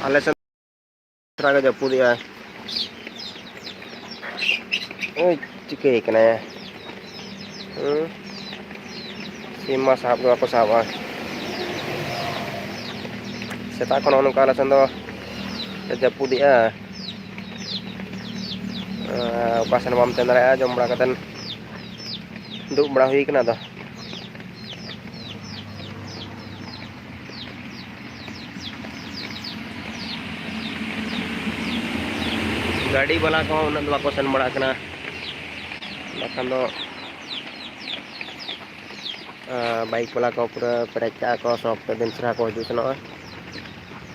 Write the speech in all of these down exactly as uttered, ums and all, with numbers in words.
ᱟᱞᱮ ᱥᱮᱫ ᱛᱷᱚᱲᱟ ᱜᱮ ᱡᱟᱹᱯᱩᱫᱮᱜᱼᱟ᱾ ᱳᱭ ᱪᱤᱠᱟᱹᱭ ᱠᱟᱱᱟᱭᱟ? ᱦᱩᱸ? ᱥᱤᱢ ᱢᱟ ᱥᱟᱵ ᱜᱮ ᱵᱟᱠᱚ ᱥᱟᱵᱚᱜᱼᱟ᱾ ᱥᱮᱛᱟᱜ ᱠᱷᱚᱱ ᱱᱚᱜᱼᱚ ᱱᱚᱝᱠᱟ ᱟᱞᱮ ᱥᱮᱱ ᱫᱚ ᱡᱟᱹᱯᱩᱫᱮᱜᱼᱟ᱾ ᱟᱨ ᱚᱠᱟ ᱥᱮᱱ ᱵᱟᱢ ᱥᱮᱱ ᱫᱟᱲᱮᱭᱟᱜᱼᱟ, ᱡᱚᱢ ᱵᱟᱲᱟ ᱠᱟᱛᱮᱫ ᱫᱩᱲᱩᱵ ᱵᱟᱲᱟ ᱦᱩᱭ ᱠᱟᱱᱟ᱾ ᱟᱫᱚ ᱜᱟᱹᱰᱤ ᱵᱟᱞᱟ ᱠᱚᱦᱚᱸ ᱩᱱᱟᱹᱜ ᱫᱚ ᱵᱟᱠᱚ ᱥᱮᱱ ᱵᱟᱲᱟᱜ ᱠᱟᱱᱟ, ᱵᱟᱠᱷᱟᱱ ᱫᱚ, ᱟᱸ, ᱵᱟᱭᱤᱠ ᱵᱟᱞᱟ ᱠᱚ ᱯᱩᱨᱟᱹ ᱯᱮᱨᱮᱡ ᱠᱟᱜᱼᱟ ᱠᱚ, ᱥᱚᱠ ᱛᱮ ᱫᱤᱱ ᱥᱟᱨᱟ ᱠᱚ ᱦᱤᱡᱩᱜ ᱥᱮᱱᱚᱜᱼᱟ᱾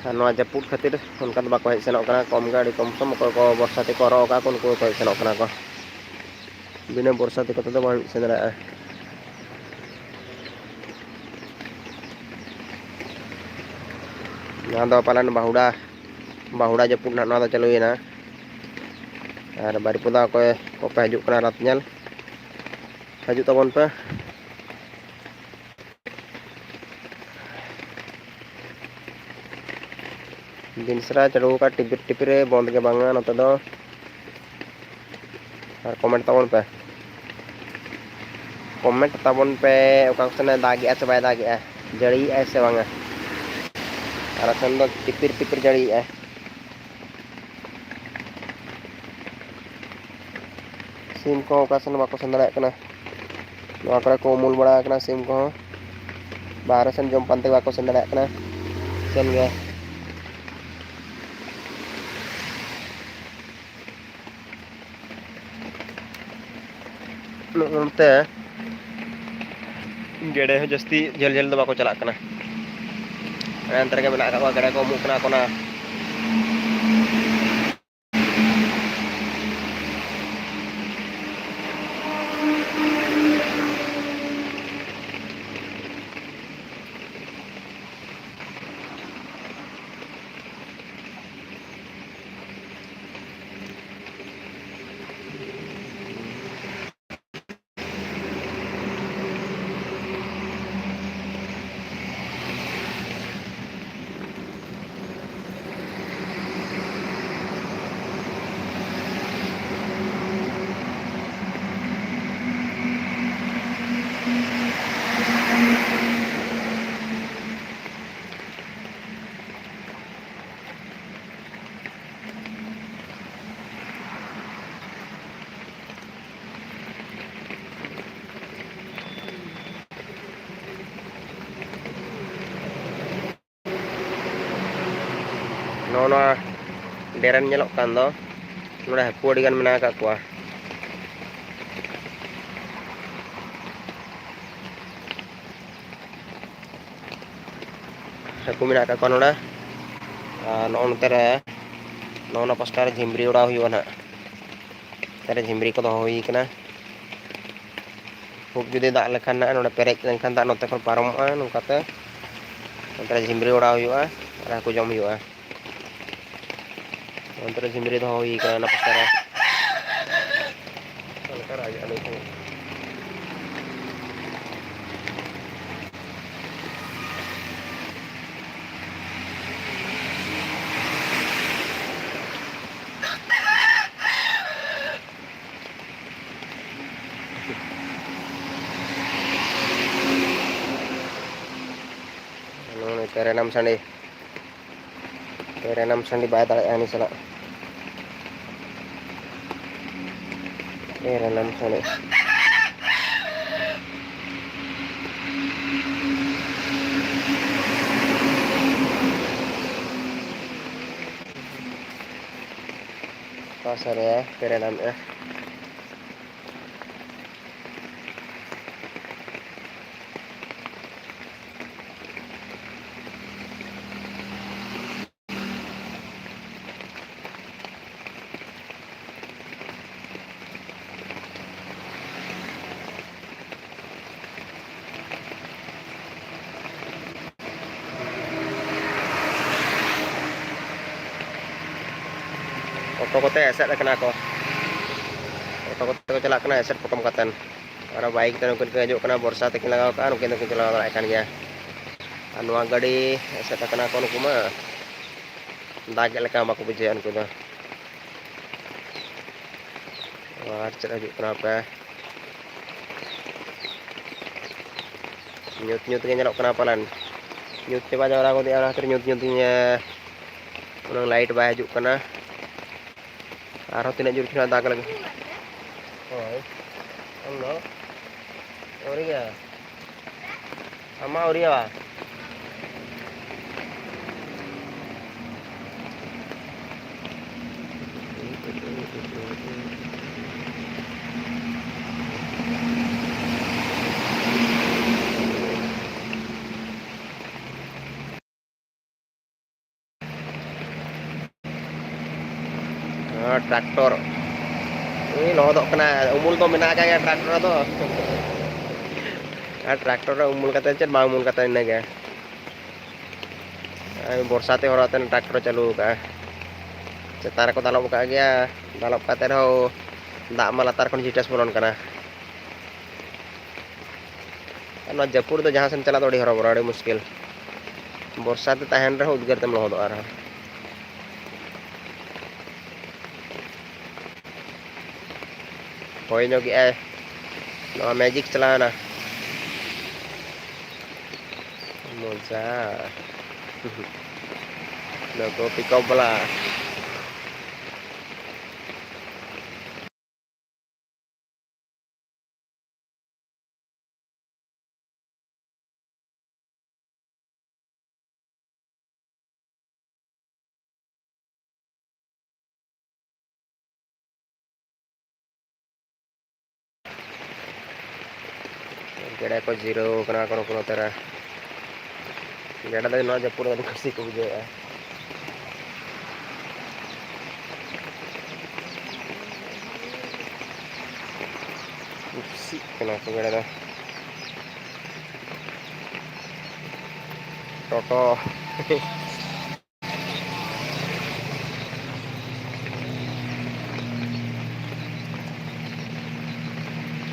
ᱟᱨ ᱱᱚᱣᱟ ᱡᱟᱹᱯᱩᱫ ᱠᱷᱟᱹᱛᱤᱨ ᱚᱱᱠᱟ ᱫᱚ ᱵᱟᱠᱚ ᱦᱮᱡ ᱥᱮᱱᱚᱜ ᱠᱟᱱᱟ᱾ ᱠᱚᱢ ᱜᱮ, ᱟᱹᱰᱤ ᱠᱚᱢ ᱥᱚᱢ ᱚᱠᱚᱭ ᱠᱚ ᱵᱚᱨᱥᱟ ᱛᱮᱠᱚ ᱦᱚᱨᱚᱜ ᱟᱠᱟᱫ ᱠᱚ, ᱩᱱᱠᱩ ᱜᱮᱠᱚ ᱦᱮᱡ ᱥᱮᱱᱚᱜ ᱠᱟᱱᱟ ᱠᱚ᱾ ᱵᱤᱱᱟᱹ ᱵᱚᱨᱥᱟ ᱛᱮ ᱠᱚᱛᱮ ᱫᱚ ᱵᱟᱝ ᱦᱮᱡ ᱥᱮᱱ ᱫᱟᱲᱮᱭᱟᱜᱼᱟ᱾ ᱱᱚᱣᱟ ᱫᱚ ᱯᱟᱞᱮᱱ ᱵᱟᱹᱦᱩᱲᱟ, ᱵᱟᱹᱦᱩᱲᱟ ᱡᱟᱹᱯᱩᱫ ᱱᱟᱦᱟᱜ ᱱᱚᱣᱟ ᱫᱚ ᱪᱟᱹᱞᱩᱭᱮᱱᱟ᱾ ᱟᱨ ᱵᱟᱹᱨᱤᱯᱚᱫᱟ ᱚᱠᱚᱭ ᱠᱚᱯᱮ ᱦᱤᱡᱩᱜ ᱠᱟᱱᱟ ᱨᱟᱛ ᱧᱮᱞ, ᱦᱤᱡᱩᱜ ᱛᱟᱵᱚᱱ ᱯᱮ᱾ ᱫᱤᱱ ᱥᱟᱨᱟ ᱪᱟᱹᱞᱩ ᱟᱠᱟᱫ ᱴᱤᱯᱤᱨ ᱴᱤᱯᱤᱨ ᱨᱮ ᱵᱚᱱᱫ ᱜᱮ ᱵᱟᱝᱟ ᱱᱚᱛᱮ ᱫᱚ᱾ ᱟᱨ comment ᱛᱟᱵᱚᱱ ᱯᱮ, comment ᱛᱟᱵᱚᱱ ᱯᱮ, ᱚᱠᱟ ᱠᱚ ᱥᱮᱱᱮ ᱫᱟᱜᱮᱜᱼᱟ ᱥᱮ ᱵᱟᱭ ᱫᱟᱜᱮᱜᱼᱟ, ᱡᱟᱹᱲᱤᱭᱮᱜᱼᱟᱭ ᱥᱮ ᱵᱟᱝᱟ᱾ ᱟᱨ ᱥᱮᱱ ᱫᱚ ᱴᱤᱯᱤᱨ ᱴᱤᱯᱤᱨ ᱡᱟᱹᱲᱤᱭᱮᱜᱼᱟᱭ᱾ ᱥᱤᱢ ᱠᱚᱦᱚᱸ ᱚᱠᱟ ᱥᱮᱱ ᱵᱟᱠᱚ ᱥᱮᱱ ᱫᱟᱲᱮᱭᱟᱜ ᱠᱟᱱᱟ᱾ ᱱᱚᱣᱟ ᱠᱚᱨᱮ ᱠᱚ ᱩᱢᱩᱞ ᱵᱟᱲᱟ ᱟᱠᱟᱱᱟ ᱥᱤᱢ ᱠᱚᱦᱚᱸ᱾ ᱵᱟᱦᱨᱮ ᱥᱮᱱ ᱡᱚᱢ ᱯᱟᱱᱛᱮ ᱵᱟᱠᱚ ᱥᱮᱱ ᱫᱟᱲᱮᱭᱟᱜ ᱠᱟᱱᱟ᱾ ᱥᱮᱱ ᱜᱮ᱾ ᱱᱚᱜᱼᱚ ᱱᱚᱱᱛᱮ ᱜᱮᱰᱮ ᱦᱚᱸ ᱡᱟᱹᱥᱛᱤ ᱡᱷᱟᱹᱞ ᱡᱷᱟᱹᱞ ᱫᱚ ᱵᱟᱠᱚ ᱪᱟᱞᱟᱜ ᱠᱟᱱᱟ᱾ ᱚᱱᱛᱮ ᱨᱮᱜᱮ ᱢᱮᱱᱟᱜ ᱟᱠᱟᱫ ᱠᱚᱣᱟ, ᱜᱮᱰᱮ ᱠᱚ ᱩᱢᱩᱜ ᱠᱟᱱᱟ ᱠᱚ ᱚᱱᱟ᱾ ᱱᱚᱜᱼᱚ ᱱᱚᱣᱟ ᱰᱨᱮᱱ ᱧᱮᱞᱚᱜ ᱠᱟᱱ ᱫᱚ, ᱱᱚᱰᱮ ᱦᱟᱹᱠᱩ ᱟᱹᱰᱤ ᱜᱟᱱ ᱢᱮᱱᱟᱜ ᱟᱠᱟᱫ ᱠᱚᱣᱟ᱾ ᱦᱟᱹᱠᱩ ᱢᱮᱱᱟᱜ ᱟᱠᱟᱫ ᱠᱚᱣᱟ ᱱᱚᱰᱮ᱾ ᱟᱨ ᱱᱚᱜᱼᱚ ᱱᱚᱛᱮ ᱨᱮ, ᱱᱚᱜᱼᱚ ᱱᱚᱣᱟ ᱯᱟᱥᱴᱟ ᱨᱮ ᱡᱷᱤᱢᱵᱽᱨᱤ ᱚᱰᱟᱣ ᱦᱩᱭᱩᱜᱼᱟ ᱱᱟᱦᱟᱜ᱾ ᱱᱚᱛᱮ ᱨᱮ ᱡᱷᱤᱢᱵᱽᱨᱤ ᱠᱚ ᱫᱚᱦᱚ ᱦᱩᱭ ᱠᱟᱱᱟ᱾ ᱠᱷᱩᱵ ᱡᱩᱫᱤ ᱫᱟᱜ ᱞᱮᱠᱷᱟᱱ ᱱᱟᱦᱟᱜ, ᱱᱚᱰᱮ ᱯᱮᱨᱮᱡ ᱞᱮᱱᱠᱷᱟᱱ ᱫᱟᱜ ᱱᱚᱛᱮ ᱠᱷᱚᱱ ᱯᱟᱨᱚᱢᱚᱜᱼᱟ, ᱱᱚᱝᱠᱟᱛᱮ ᱱᱚᱛᱮ ᱨᱮ ᱡᱷᱤᱢᱵᱽᱨᱤ ᱚᱰᱟᱣ ᱦᱩᱭᱩᱜᱼᱟ ᱟᱨ ᱦᱟᱹᱠᱩ ᱡᱚᱢ ᱦᱩᱭᱩᱜᱼᱟ᱾ ᱚᱱᱛᱮ ᱨᱮ ᱡᱷᱤᱢᱵᱽᱨᱤ ᱫᱚᱦᱚ ᱦᱩᱭ ᱠᱟᱱᱟ ᱚᱱᱟ ᱯᱟᱥᱴᱟ ᱨᱮ᱾ ᱚᱱᱠᱟ ᱨᱟᱜᱮᱫᱼᱟ ᱱᱩᱭ ᱠᱚ᱾ ᱱᱚᱜᱼᱚᱭ ᱯᱮᱨᱮᱱᱟᱢ ᱥᱟᱺᱰᱤ᱾ ᱯᱮᱨᱮᱱᱟᱢ ᱥᱟᱺᱰᱤ ᱵᱟᱭ ᱫᱟᱲᱮᱭᱟᱜᱼᱟ ᱩᱱᱤ ᱥᱟᱞᱟᱜ᱾ ᱯᱮᱨᱮᱱᱟᱢ ᱥᱟᱺᱰᱤ᱾ ᱚᱠᱟ ᱥᱮᱫ ᱨᱮ ᱯᱮᱨᱮᱱᱟᱢᱮᱜᱼᱟ? ᱚᱴᱳ ᱠᱚᱛᱮ ᱮᱥᱮᱫ ᱟᱠᱟᱱᱟ ᱠᱚ᱾ ᱚᱴᱳ ᱠᱚᱛᱮ ᱠᱚ ᱪᱟᱞᱟᱜ ᱠᱟᱱᱟ ᱮᱥᱮᱫ ᱯᱚᱴᱚᱢ ᱠᱟᱛᱮᱱ᱾ ᱟᱨ ᱵᱟᱭᱤᱠ ᱛᱮ ᱩᱱᱠᱤᱱ ᱠᱤᱱ ᱦᱤᱡᱩᱜ ᱠᱟᱱᱟ, ᱵᱚᱨᱥᱟ ᱛᱟᱹᱠᱤᱱ ᱞᱟᱜᱟᱣ ᱠᱟᱜᱼᱟ, ᱩᱱᱠᱤᱱ ᱫᱚᱠᱤᱱ ᱪᱟᱞᱟᱣ ᱫᱟᱲᱮᱭᱟᱜ ᱠᱟᱱ ᱜᱮᱭᱟ᱾ ᱟᱨ ᱱᱚᱣᱟ ᱜᱟᱹᱰᱤ ᱮᱥᱮᱫ ᱟᱠᱟᱱᱟ ᱠᱚ ᱱᱩᱠᱩ ᱢᱟ, ᱫᱟᱜᱮᱫ ᱞᱮᱠᱟ ᱵᱟᱠᱚ ᱵᱩᱡᱷᱟᱹᱣᱮᱫᱼᱟ ᱩᱱᱠᱩ ᱫᱚ᱾ ᱟᱨ ᱪᱮᱫ ᱦᱤᱡᱩᱜ ᱠᱟᱱᱟ ᱦᱟᱯᱮ? ᱧᱩᱛ ᱧᱩᱛ ᱜᱮ ᱧᱮᱞᱚᱜ ᱠᱟᱱᱟ ᱯᱟᱞᱮᱱ᱾ ᱧᱩᱛ ᱪᱟᱵᱟ ᱡᱟᱣᱨᱟ ᱜᱚᱫᱮᱜᱼᱟ, ᱚᱱᱟ ᱠᱷᱟᱹᱛᱤᱨ ᱧᱩᱛ ᱧᱩᱛ ᱤᱧ, ᱮ, ᱩᱱᱟᱹᱝ ᱞᱟᱭᱤᱴ ᱵᱟᱭ ᱦᱤᱡᱩᱜ ᱠᱟᱱᱟ᱾ ᱟᱨᱦᱚᱸ ᱛᱤᱱᱟᱹᱜ ᱡᱳᱨ ᱪᱚ ᱫᱟᱜᱽ ᱞᱟᱹᱜᱤᱫ᱾ ᱦᱳᱭ᱾ ᱟᱢ ᱫᱚ? ᱟᱹᱣᱨᱤᱭᱟ᱾ ᱟᱢᱟᱜ ᱟᱹᱣᱨᱤᱭᱟ᱾ ᱱᱚᱣᱟ ᱴᱨᱟᱠᱴᱚᱨ, ᱩᱭ, ᱞᱚᱦᱚᱫᱚᱜ ᱠᱟᱱᱟ᱾ ᱩᱢᱩᱞ ᱫᱚ ᱢᱮᱱᱟᱜ ᱟᱠᱟᱫ ᱜᱮᱭᱟ ᱴᱨᱟᱠᱴᱚᱨ ᱨᱮᱫᱚ᱾ ᱟᱨ ᱴᱨᱟᱠᱴᱚᱨ ᱨᱮ ᱩᱢᱩᱞ ᱠᱟᱛᱮ ᱪᱮᱫ ᱵᱟᱝ ᱩᱢᱩᱞ ᱠᱟᱛᱮ ᱤᱱᱟᱹᱜᱮ᱾ ᱟᱨ ᱵᱚᱨᱥᱟ ᱛᱮ ᱦᱚᱨᱚᱜ ᱠᱟᱛᱮ ᱴᱨᱟᱠᱴᱚᱨ ᱪᱟᱹᱞᱩ ᱟᱠᱟᱫᱼᱟ᱾ ᱪᱮᱛᱟᱱ ᱨᱮᱠᱚ ᱫᱟᱞᱚᱵ ᱟᱠᱟᱫ ᱜᱮᱭᱟ, ᱫᱟᱞᱚᱵ ᱠᱟᱛᱮ ᱨᱮᱦᱚᱸ ᱫᱟᱜ ᱢᱟ ᱞᱟᱛᱟᱨ ᱠᱷᱚᱱ ᱡᱷᱤᱴᱟᱹᱥ ᱵᱚᱞᱚᱱ ᱠᱟᱱᱟ᱾ ᱟᱨ ᱱᱚᱣᱟ ᱡᱟᱹᱯᱩᱫ ᱨᱮᱫᱚ ᱡᱟᱦᱟᱸ ᱥᱮᱫ ᱪᱟᱞᱟᱜ ᱫᱚ ᱟᱹᱰᱤ ᱦᱚᱨᱚᱵᱚᱨᱚ, ᱟᱹᱰᱤ ᱢᱩᱥᱠᱤᱞ᱾ ᱵᱚᱨᱥᱟ ᱛᱮ ᱛᱟᱦᱮᱱ ᱨᱮᱦᱚᱸ ᱩᱫᱽᱜᱟᱹᱨ ᱛᱮᱢ ᱞᱚᱦᱚᱫᱚᱜᱼᱟ ᱟᱨᱦᱚᱸ᱾ ᱦᱚᱭ ᱧᱚᱜᱮᱜᱼᱟᱭ᱾ ᱱᱚᱣᱟ ᱢᱮᱡᱤᱠ ᱪᱟᱞᱟᱣᱮᱱᱟ᱾ ᱢᱚᱡᱟ᱾ ᱱᱚᱣᱟ ᱠᱚ ᱯᱤᱠᱟᱯ ᱵᱟᱞᱟ᱾ ᱜᱮᱰᱮ ᱠᱚ ᱡᱤᱨᱟᱹᱣ ᱠᱟᱱᱟ ᱠᱚ ᱱᱩᱠᱩ ᱱᱚᱛᱮ ᱨᱮ᱾ ᱜᱮᱰᱮ ᱫᱚ ᱱᱚᱣᱟ ᱡᱟᱹᱯᱩᱫ ᱨᱮ ᱟᱹᱰᱤ ᱠᱩᱥᱤ ᱠᱚ ᱵᱩᱡᱷᱟᱹᱣᱮᱫᱼᱟ᱾ ᱠᱩᱥᱤᱜ ᱠᱟᱱᱟ ᱠᱚ ᱜᱮᱰᱮ ᱫᱚ᱾ ᱴᱚᱴᱚ᱾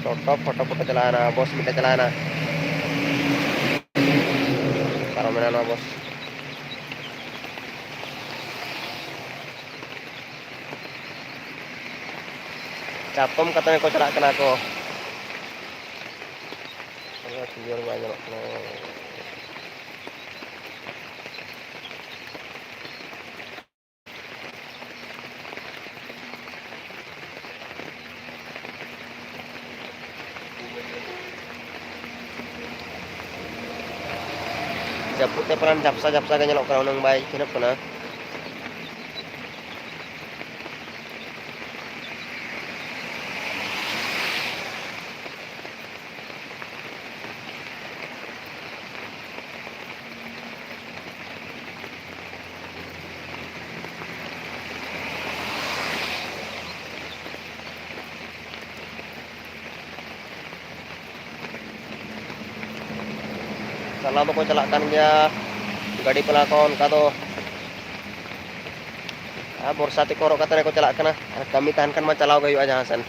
ᱴᱳᱴᱳ ᱯᱷᱳᱴᱳ ᱯᱷᱳᱴᱳ ᱪᱟᱞᱟᱣᱮᱱᱟ, ᱵᱚᱥ ᱢᱤᱫᱴᱮᱡ ᱪᱟᱞᱟᱣᱮᱱᱟ, ᱯᱟᱨᱚᱢᱮᱱᱟ ᱱᱚᱣᱟ ᱵᱚᱥ᱾ ᱪᱟᱛᱚᱢ ᱠᱟᱛᱮ ᱠᱚ ᱪᱟᱞᱟᱜ ᱠᱟᱱᱟ ᱠᱚ᱾ ᱠᱞᱤᱭᱟᱨ ᱵᱟᱭ ᱧᱮᱞᱚᱜ ᱠᱟᱱᱟ᱾ ᱡᱟᱹᱯᱩᱫ ᱛᱮ ᱯᱟᱞᱮᱱ ᱡᱷᱟᱯᱥᱟ ᱡᱷᱟᱯᱥᱟ ᱜᱮ ᱧᱮᱞᱚᱜ ᱠᱟᱱᱟ, ᱩᱱᱟᱹᱝ ᱵᱟᱭ ᱪᱤᱱᱦᱟᱹᱯ ᱠᱟᱱᱟ᱾ ᱪᱟᱞᱟᱣ ᱫᱚᱠᱚ ᱪᱟᱞᱟᱜ ᱠᱟᱱ ᱜᱮᱭᱟ, ᱜᱟᱹᱰᱤ ᱯᱟᱞᱟ ᱠᱚ ᱚᱱᱠᱟ ᱫᱚ᱾ ᱟᱨ ᱵᱚᱨᱥᱟ ᱛᱮᱠᱚ ᱦᱚᱨᱚᱜ ᱠᱟᱛᱮ ᱠᱚ ᱪᱟᱞᱟᱜ ᱠᱟᱱᱟ, ᱟᱨ ᱠᱟᱹᱢᱤ ᱛᱟᱦᱮᱱ ᱠᱷᱟᱱ ᱢᱟ ᱪᱟᱞᱟᱣ ᱜᱮ ᱦᱩᱭᱩᱜᱼᱟ ᱡᱟᱦᱟᱸ ᱥᱮᱱ᱾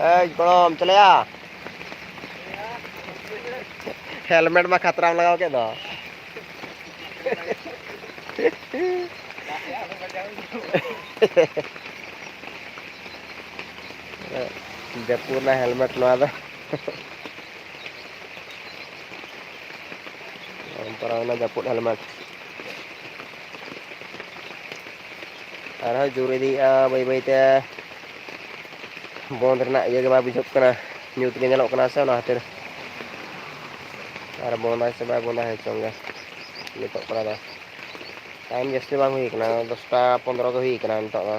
ᱮᱭ ᱜᱚᱲᱚᱢ ᱪᱟᱞᱟᱭᱟ, ᱦᱮᱞᱢᱮᱴ ᱢᱟ ᱠᱷᱟᱛᱨᱟᱢ ᱞᱟᱜᱟᱣ ᱠᱮᱫ ᱫᱚ᱾ ᱡᱟᱹᱯᱩᱫ ᱨᱮᱱᱟᱜ ᱦᱮᱞᱢᱮᱴ ᱱᱚᱣᱟ ᱫᱚ᱾ ᱯᱟᱨᱚᱢ ᱯᱟᱨᱟᱣ ᱮᱱᱟ ᱡᱟᱹᱯᱩᱫ ᱦᱮᱞᱢᱮᱴ᱾ ᱟᱨᱦᱚᱸ ᱡᱳᱨ ᱤᱫᱤᱭᱮᱜᱼᱟ ᱵᱟᱹᱭ ᱵᱟᱹᱭ ᱛᱮ᱾ ᱵᱚᱱᱫ ᱨᱮᱱᱟᱜ ᱤᱭᱟᱹ ᱜᱮ ᱵᱟᱭ ᱵᱩᱡᱷᱟᱹᱜ ᱠᱟᱱᱟ, ᱧᱩᱛ ᱜᱮ ᱧᱮᱞᱚᱜ ᱠᱟᱱᱟ ᱥᱮ, ᱚᱱᱟ ᱠᱷᱟᱹᱛᱤᱨ᱾ ᱟᱨ ᱵᱚᱱᱫᱟᱭ ᱥᱮ ᱵᱟᱭ ᱵᱚᱱᱫᱟ, ᱦᱮᱸ ᱪᱚᱝ ᱜᱮ ᱱᱤᱛᱚᱜ ᱠᱚᱨᱮ ᱫᱚ᱾ ᱴᱟᱭᱤᱢ ᱡᱟᱹᱥᱛᱤ ᱵᱟᱝ ᱦᱩᱭ ᱠᱟᱱᱟ, ᱫᱚᱥᱴᱟ ᱯᱚᱱᱫᱽᱨᱚ ᱜᱮ ᱦᱩᱭ ᱠᱟᱱᱟ ᱱᱤᱛᱚᱜ ᱫᱚ᱾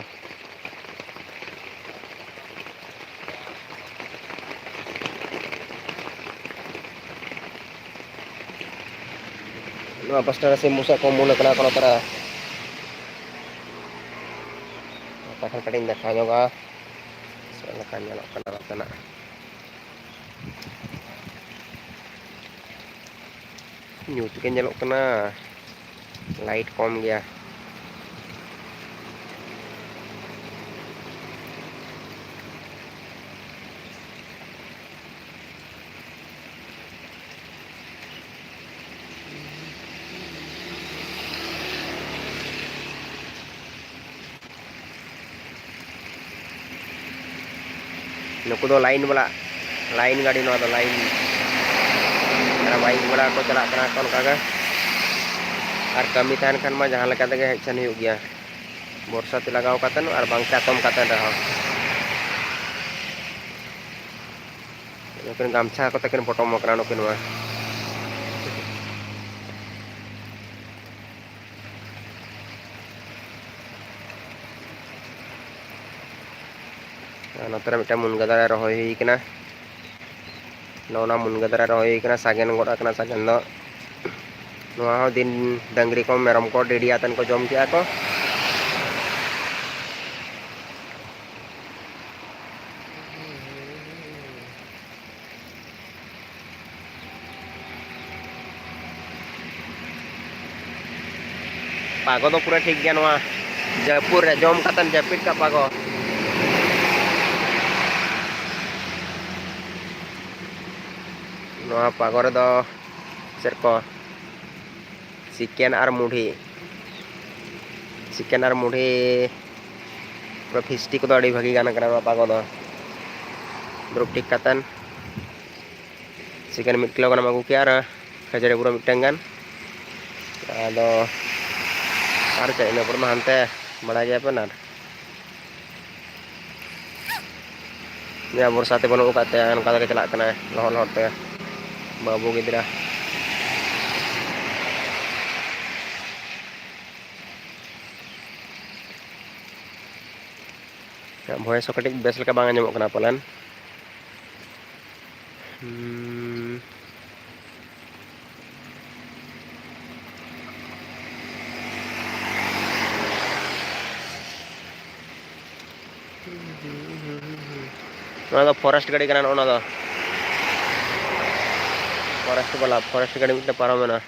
ᱱᱚᱣᱟ ᱯᱟᱥᱴᱟ ᱨᱮ ᱥᱤᱢ ᱵᱩᱥᱟᱹᱜ ᱠᱚ ᱩᱢᱩᱞ ᱟᱠᱟᱱᱟ ᱠᱚ ᱱᱚᱛᱮ ᱨᱮ᱾ ᱱᱚᱛᱮ ᱠᱷᱚᱱ ᱠᱟᱹᱴᱤᱡ ᱤᱧ ᱫᱮᱠᱷᱟᱣ ᱧᱚᱜᱟ ᱪᱮᱫ ᱞᱮᱠᱟ ᱧᱮᱞᱚᱜ ᱠᱟᱱᱟ ᱱᱚᱛᱮᱱᱟᱜ᱾ ᱧᱩᱛ ᱜᱮ ᱧᱮᱞᱚᱜ ᱠᱟᱱᱟ, ᱞᱟᱭᱤᱴ ᱠᱚᱢ ᱜᱮᱭᱟ᱾ ᱱᱩᱠᱩ ᱫᱚ ᱞᱟᱭᱤᱱ ᱵᱟᱞᱟ, ᱞᱟᱭᱤᱱ ᱜᱟᱹᱰᱤ, ᱱᱚᱣᱟ ᱫᱚ ᱞᱟᱭᱤᱱ᱾ ᱟᱨ ᱵᱟᱭᱤᱠ ᱜᱷᱚᱲᱟ ᱠᱚ ᱪᱟᱞᱟᱜ ᱠᱟᱱᱟ ᱠᱚ ᱚᱱᱠᱟ ᱜᱮ᱾ ᱟᱨ ᱠᱟᱹᱢᱤ ᱛᱟᱦᱮᱱ ᱠᱷᱟᱱ ᱢᱟ ᱡᱟᱦᱟᱸ ᱞᱮᱠᱟ ᱛᱮᱜᱮ ᱦᱮᱡ ᱥᱮᱱ ᱦᱩᱭᱩᱜ ᱜᱮᱭᱟ᱾ ᱵᱚᱨᱥᱟ ᱛᱮ ᱞᱟᱜᱟᱣ ᱠᱟᱛᱮ ᱟᱨ ᱵᱟᱝ ᱪᱟᱛᱚᱢ ᱠᱟᱛᱮ ᱨᱮᱦᱚᱸ᱾ ᱱᱩᱠᱤᱱ ᱜᱟᱢᱪᱷᱟ ᱠᱚᱛᱮ ᱠᱤᱱ ᱯᱚᱴᱚᱢ ᱟᱠᱟᱱᱟ ᱱᱩᱠᱤᱱ ᱢᱟ᱾ ᱟᱨ ᱱᱚᱛᱮ ᱨᱮ ᱢᱤᱫᱴᱟᱝ ᱢᱩᱱᱜᱟᱹ ᱫᱟᱨᱮ ᱨᱚᱦᱚᱭ ᱦᱩᱭ ᱠᱟᱱᱟ᱾ ᱱᱚᱜᱼᱚ ᱱᱟ ᱢᱩᱱᱜᱟᱹ ᱫᱟᱨᱮ ᱨᱚᱦᱚᱭ ᱦᱩᱭ ᱠᱟᱱᱟ, ᱥᱟᱜᱮᱱ ᱜᱚᱫ ᱟᱠᱟᱱᱟ ᱥᱟᱜᱮᱱ ᱫᱚ᱾ ᱱᱚᱣᱟ ᱦᱚᱸ ᱫᱤᱱ ᱰᱟᱹᱝᱨᱤ ᱠᱚ, ᱢᱮᱨᱚᱢ ᱠᱚ, ᱰᱤᱰᱤ ᱟᱛᱮᱱ ᱠᱚ ᱡᱚᱢ ᱠᱮᱜᱼᱟ ᱠᱚ᱾ ᱯᱟᱜᱚ ᱫᱚ ᱯᱩᱨᱟᱹ ᱴᱷᱤᱠ ᱜᱮᱭᱟ, ᱱᱚᱣᱟ ᱡᱟᱹᱯᱩᱫ ᱨᱮ ᱡᱚᱢ ᱠᱟᱛᱮᱫ ᱡᱟᱹᱯᱤᱫ ᱠᱟᱜ ᱯᱟᱜᱚ᱾ ᱱᱚᱣᱟ ᱯᱟᱜᱚ ᱨᱮᱫᱚ ᱪᱮᱫ ᱠᱚ, ᱪᱤᱠᱮᱱ ᱟᱨ ᱢᱩᱰᱷᱤ, ᱪᱤᱠᱮᱱ ᱟᱨ ᱢᱩᱰᱷᱤ ᱯᱩᱨᱟᱹ ᱯᱷᱤᱥᱴᱤ ᱠᱚᱫᱚ ᱟᱹᱰᱤ ᱵᱷᱟᱹᱜᱤ ᱜᱟᱱ ᱠᱟᱱᱟ ᱱᱚᱣᱟ ᱯᱟᱜᱚ ᱫᱚ᱾ ᱫᱩᱲᱩᱵ ᱴᱷᱤᱠ ᱠᱟᱛᱮᱱ ᱪᱤᱠᱮᱱ ᱢᱤᱫ ᱠᱤᱞᱳ ᱜᱟᱱᱮᱢ ᱟᱹᱜᱩ ᱠᱮᱭᱟ ᱟᱨ ᱠᱷᱟᱹᱡᱟᱹᱲᱤ ᱯᱩᱨᱟᱹ ᱢᱤᱫᱴᱟᱝ ᱜᱟᱱ᱾ ᱟᱫᱚ ᱟᱨ ᱪᱮᱫ, ᱤᱱᱟᱹ ᱯᱚᱨ ᱢᱟ ᱦᱟᱱᱛᱮ ᱵᱟᱲᱟᱭ ᱜᱮᱭᱟ ᱯᱮ ᱱᱟᱦᱟᱜ᱾ ᱡᱟ ᱵᱚᱨᱥᱟ ᱛᱮ ᱵᱟᱹᱱᱩᱜ ᱟᱠᱟᱫ ᱛᱟᱭᱟ, ᱚᱱᱠᱟ ᱛᱮᱜᱮ ᱪᱟᱞᱟᱜ ᱠᱟᱱᱟᱭ ᱞᱚᱦᱚᱫ ᱞᱚᱦᱚᱫ ᱛᱮ ᱵᱟᱹᱵᱩ ᱜᱤᱫᱽᱨᱟᱹ᱾ ᱵᱷᱚᱭᱮᱥ ᱦᱚᱸ ᱠᱟᱹᱴᱤᱡ ᱵᱮᱥ ᱞᱮᱠᱟ ᱵᱟᱝ ᱟᱸᱡᱚᱢᱚᱜ ᱠᱟᱱᱟ ᱯᱟᱞᱮᱱ᱾ ᱦᱩᱸ᱾ ᱱᱚᱣᱟ ᱫᱚ ᱯᱷᱚᱨᱮᱥᱴ ᱜᱟᱹᱰᱤ ᱠᱟᱱᱟ, ᱱᱚᱜᱼᱚ ᱱᱚᱣᱟ ᱫᱚ ᱯᱷᱚᱨᱮᱥᱴ ᱵᱟᱞᱟ, ᱯᱷᱚᱨᱮᱥᱴ ᱜᱟᱹᱰᱤ ᱢᱤᱫᱴᱮᱱ ᱯᱟᱨᱚᱢᱮᱱᱟ᱾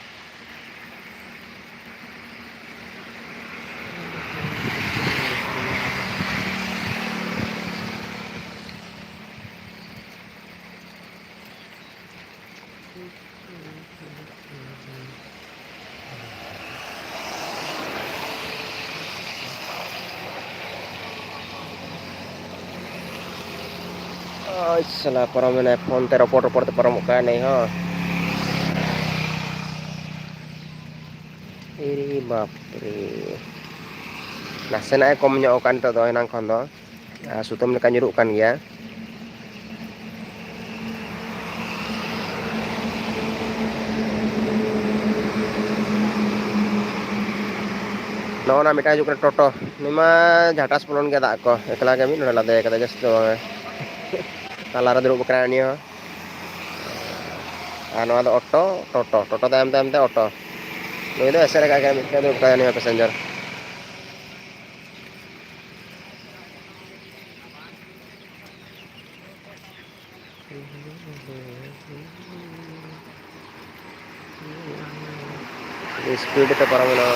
ᱟᱪᱪᱷᱟ, ᱯᱟᱨᱚᱢᱮᱱᱟᱭ ᱯᱷᱳᱱ ᱛᱮ, ᱨᱚᱯᱚᱲ ᱨᱚᱯᱚᱲ ᱛᱮ ᱯᱟᱨᱚᱢᱚᱜ ᱠᱟᱱᱟ ᱱᱩᱭ ᱦᱚᱸ᱾ ᱮᱨᱮ ᱵᱟᱯᱨᱮ, ᱱᱟᱥᱮᱱᱟᱜ ᱮ ᱠᱚᱢ ᱧᱚᱜ ᱟᱠᱟᱫ ᱱᱤᱛᱚᱜ ᱫᱚ, ᱮᱱᱟᱝ ᱠᱷᱚᱱ ᱫᱚ᱾ ᱟᱨ ᱥᱩᱛᱟᱹᱢ ᱞᱮᱠᱟ ᱧᱩᱨᱩᱜ ᱠᱟᱱ ᱜᱮᱭᱟ᱾ ᱱᱚᱜᱼᱚ ᱱᱟ ᱢᱤᱫᱴᱟᱝ ᱦᱤᱡᱩᱜ ᱠᱟᱱᱟ ᱴᱳᱴᱳ᱾ ᱱᱩᱭ ᱢᱟ ᱡᱷᱟᱴᱟᱥ ᱵᱚᱞᱚᱱ ᱜᱮᱭᱟ ᱫᱟᱜ ᱠᱚ, ᱮᱠᱞᱟ ᱜᱮ ᱢᱤᱫ ᱱᱚᱰᱮ ᱞᱟᱫᱮ ᱠᱟᱫᱟ, ᱡᱟᱹᱥᱛᱤ ᱫᱚ ᱵᱟᱝᱟ᱾ ᱛᱟᱞᱟᱨᱮ ᱫᱩᱲᱩᱵ ᱟᱠᱟᱱᱟᱭ ᱩᱱᱤ ᱦᱚᱸ᱾ ᱟᱨ ᱱᱚᱣᱟ ᱫᱚ ᱚᱴᱳ, ᱴᱳᱴᱳ, ᱴᱳᱴᱳ ᱛᱟᱭᱚᱢ ᱛᱟᱭᱚᱢ ᱛᱮ ᱚᱴᱳ᱾ ᱱᱩᱭ ᱫᱚ ᱮᱥᱮᱫ ᱟᱠᱟᱫ ᱜᱮᱭᱟ, ᱢᱤᱫᱴᱟᱝ ᱫᱩᱲᱩᱵ ᱠᱟᱱᱟ ᱱᱩᱭ ᱦᱚᱸ ᱯᱮᱥᱮᱧᱡᱟᱨ᱾ ᱟᱹᱰᱤ ᱥᱯᱤᱰ ᱛᱮ ᱯᱟᱨᱚᱢᱮᱱᱟ᱾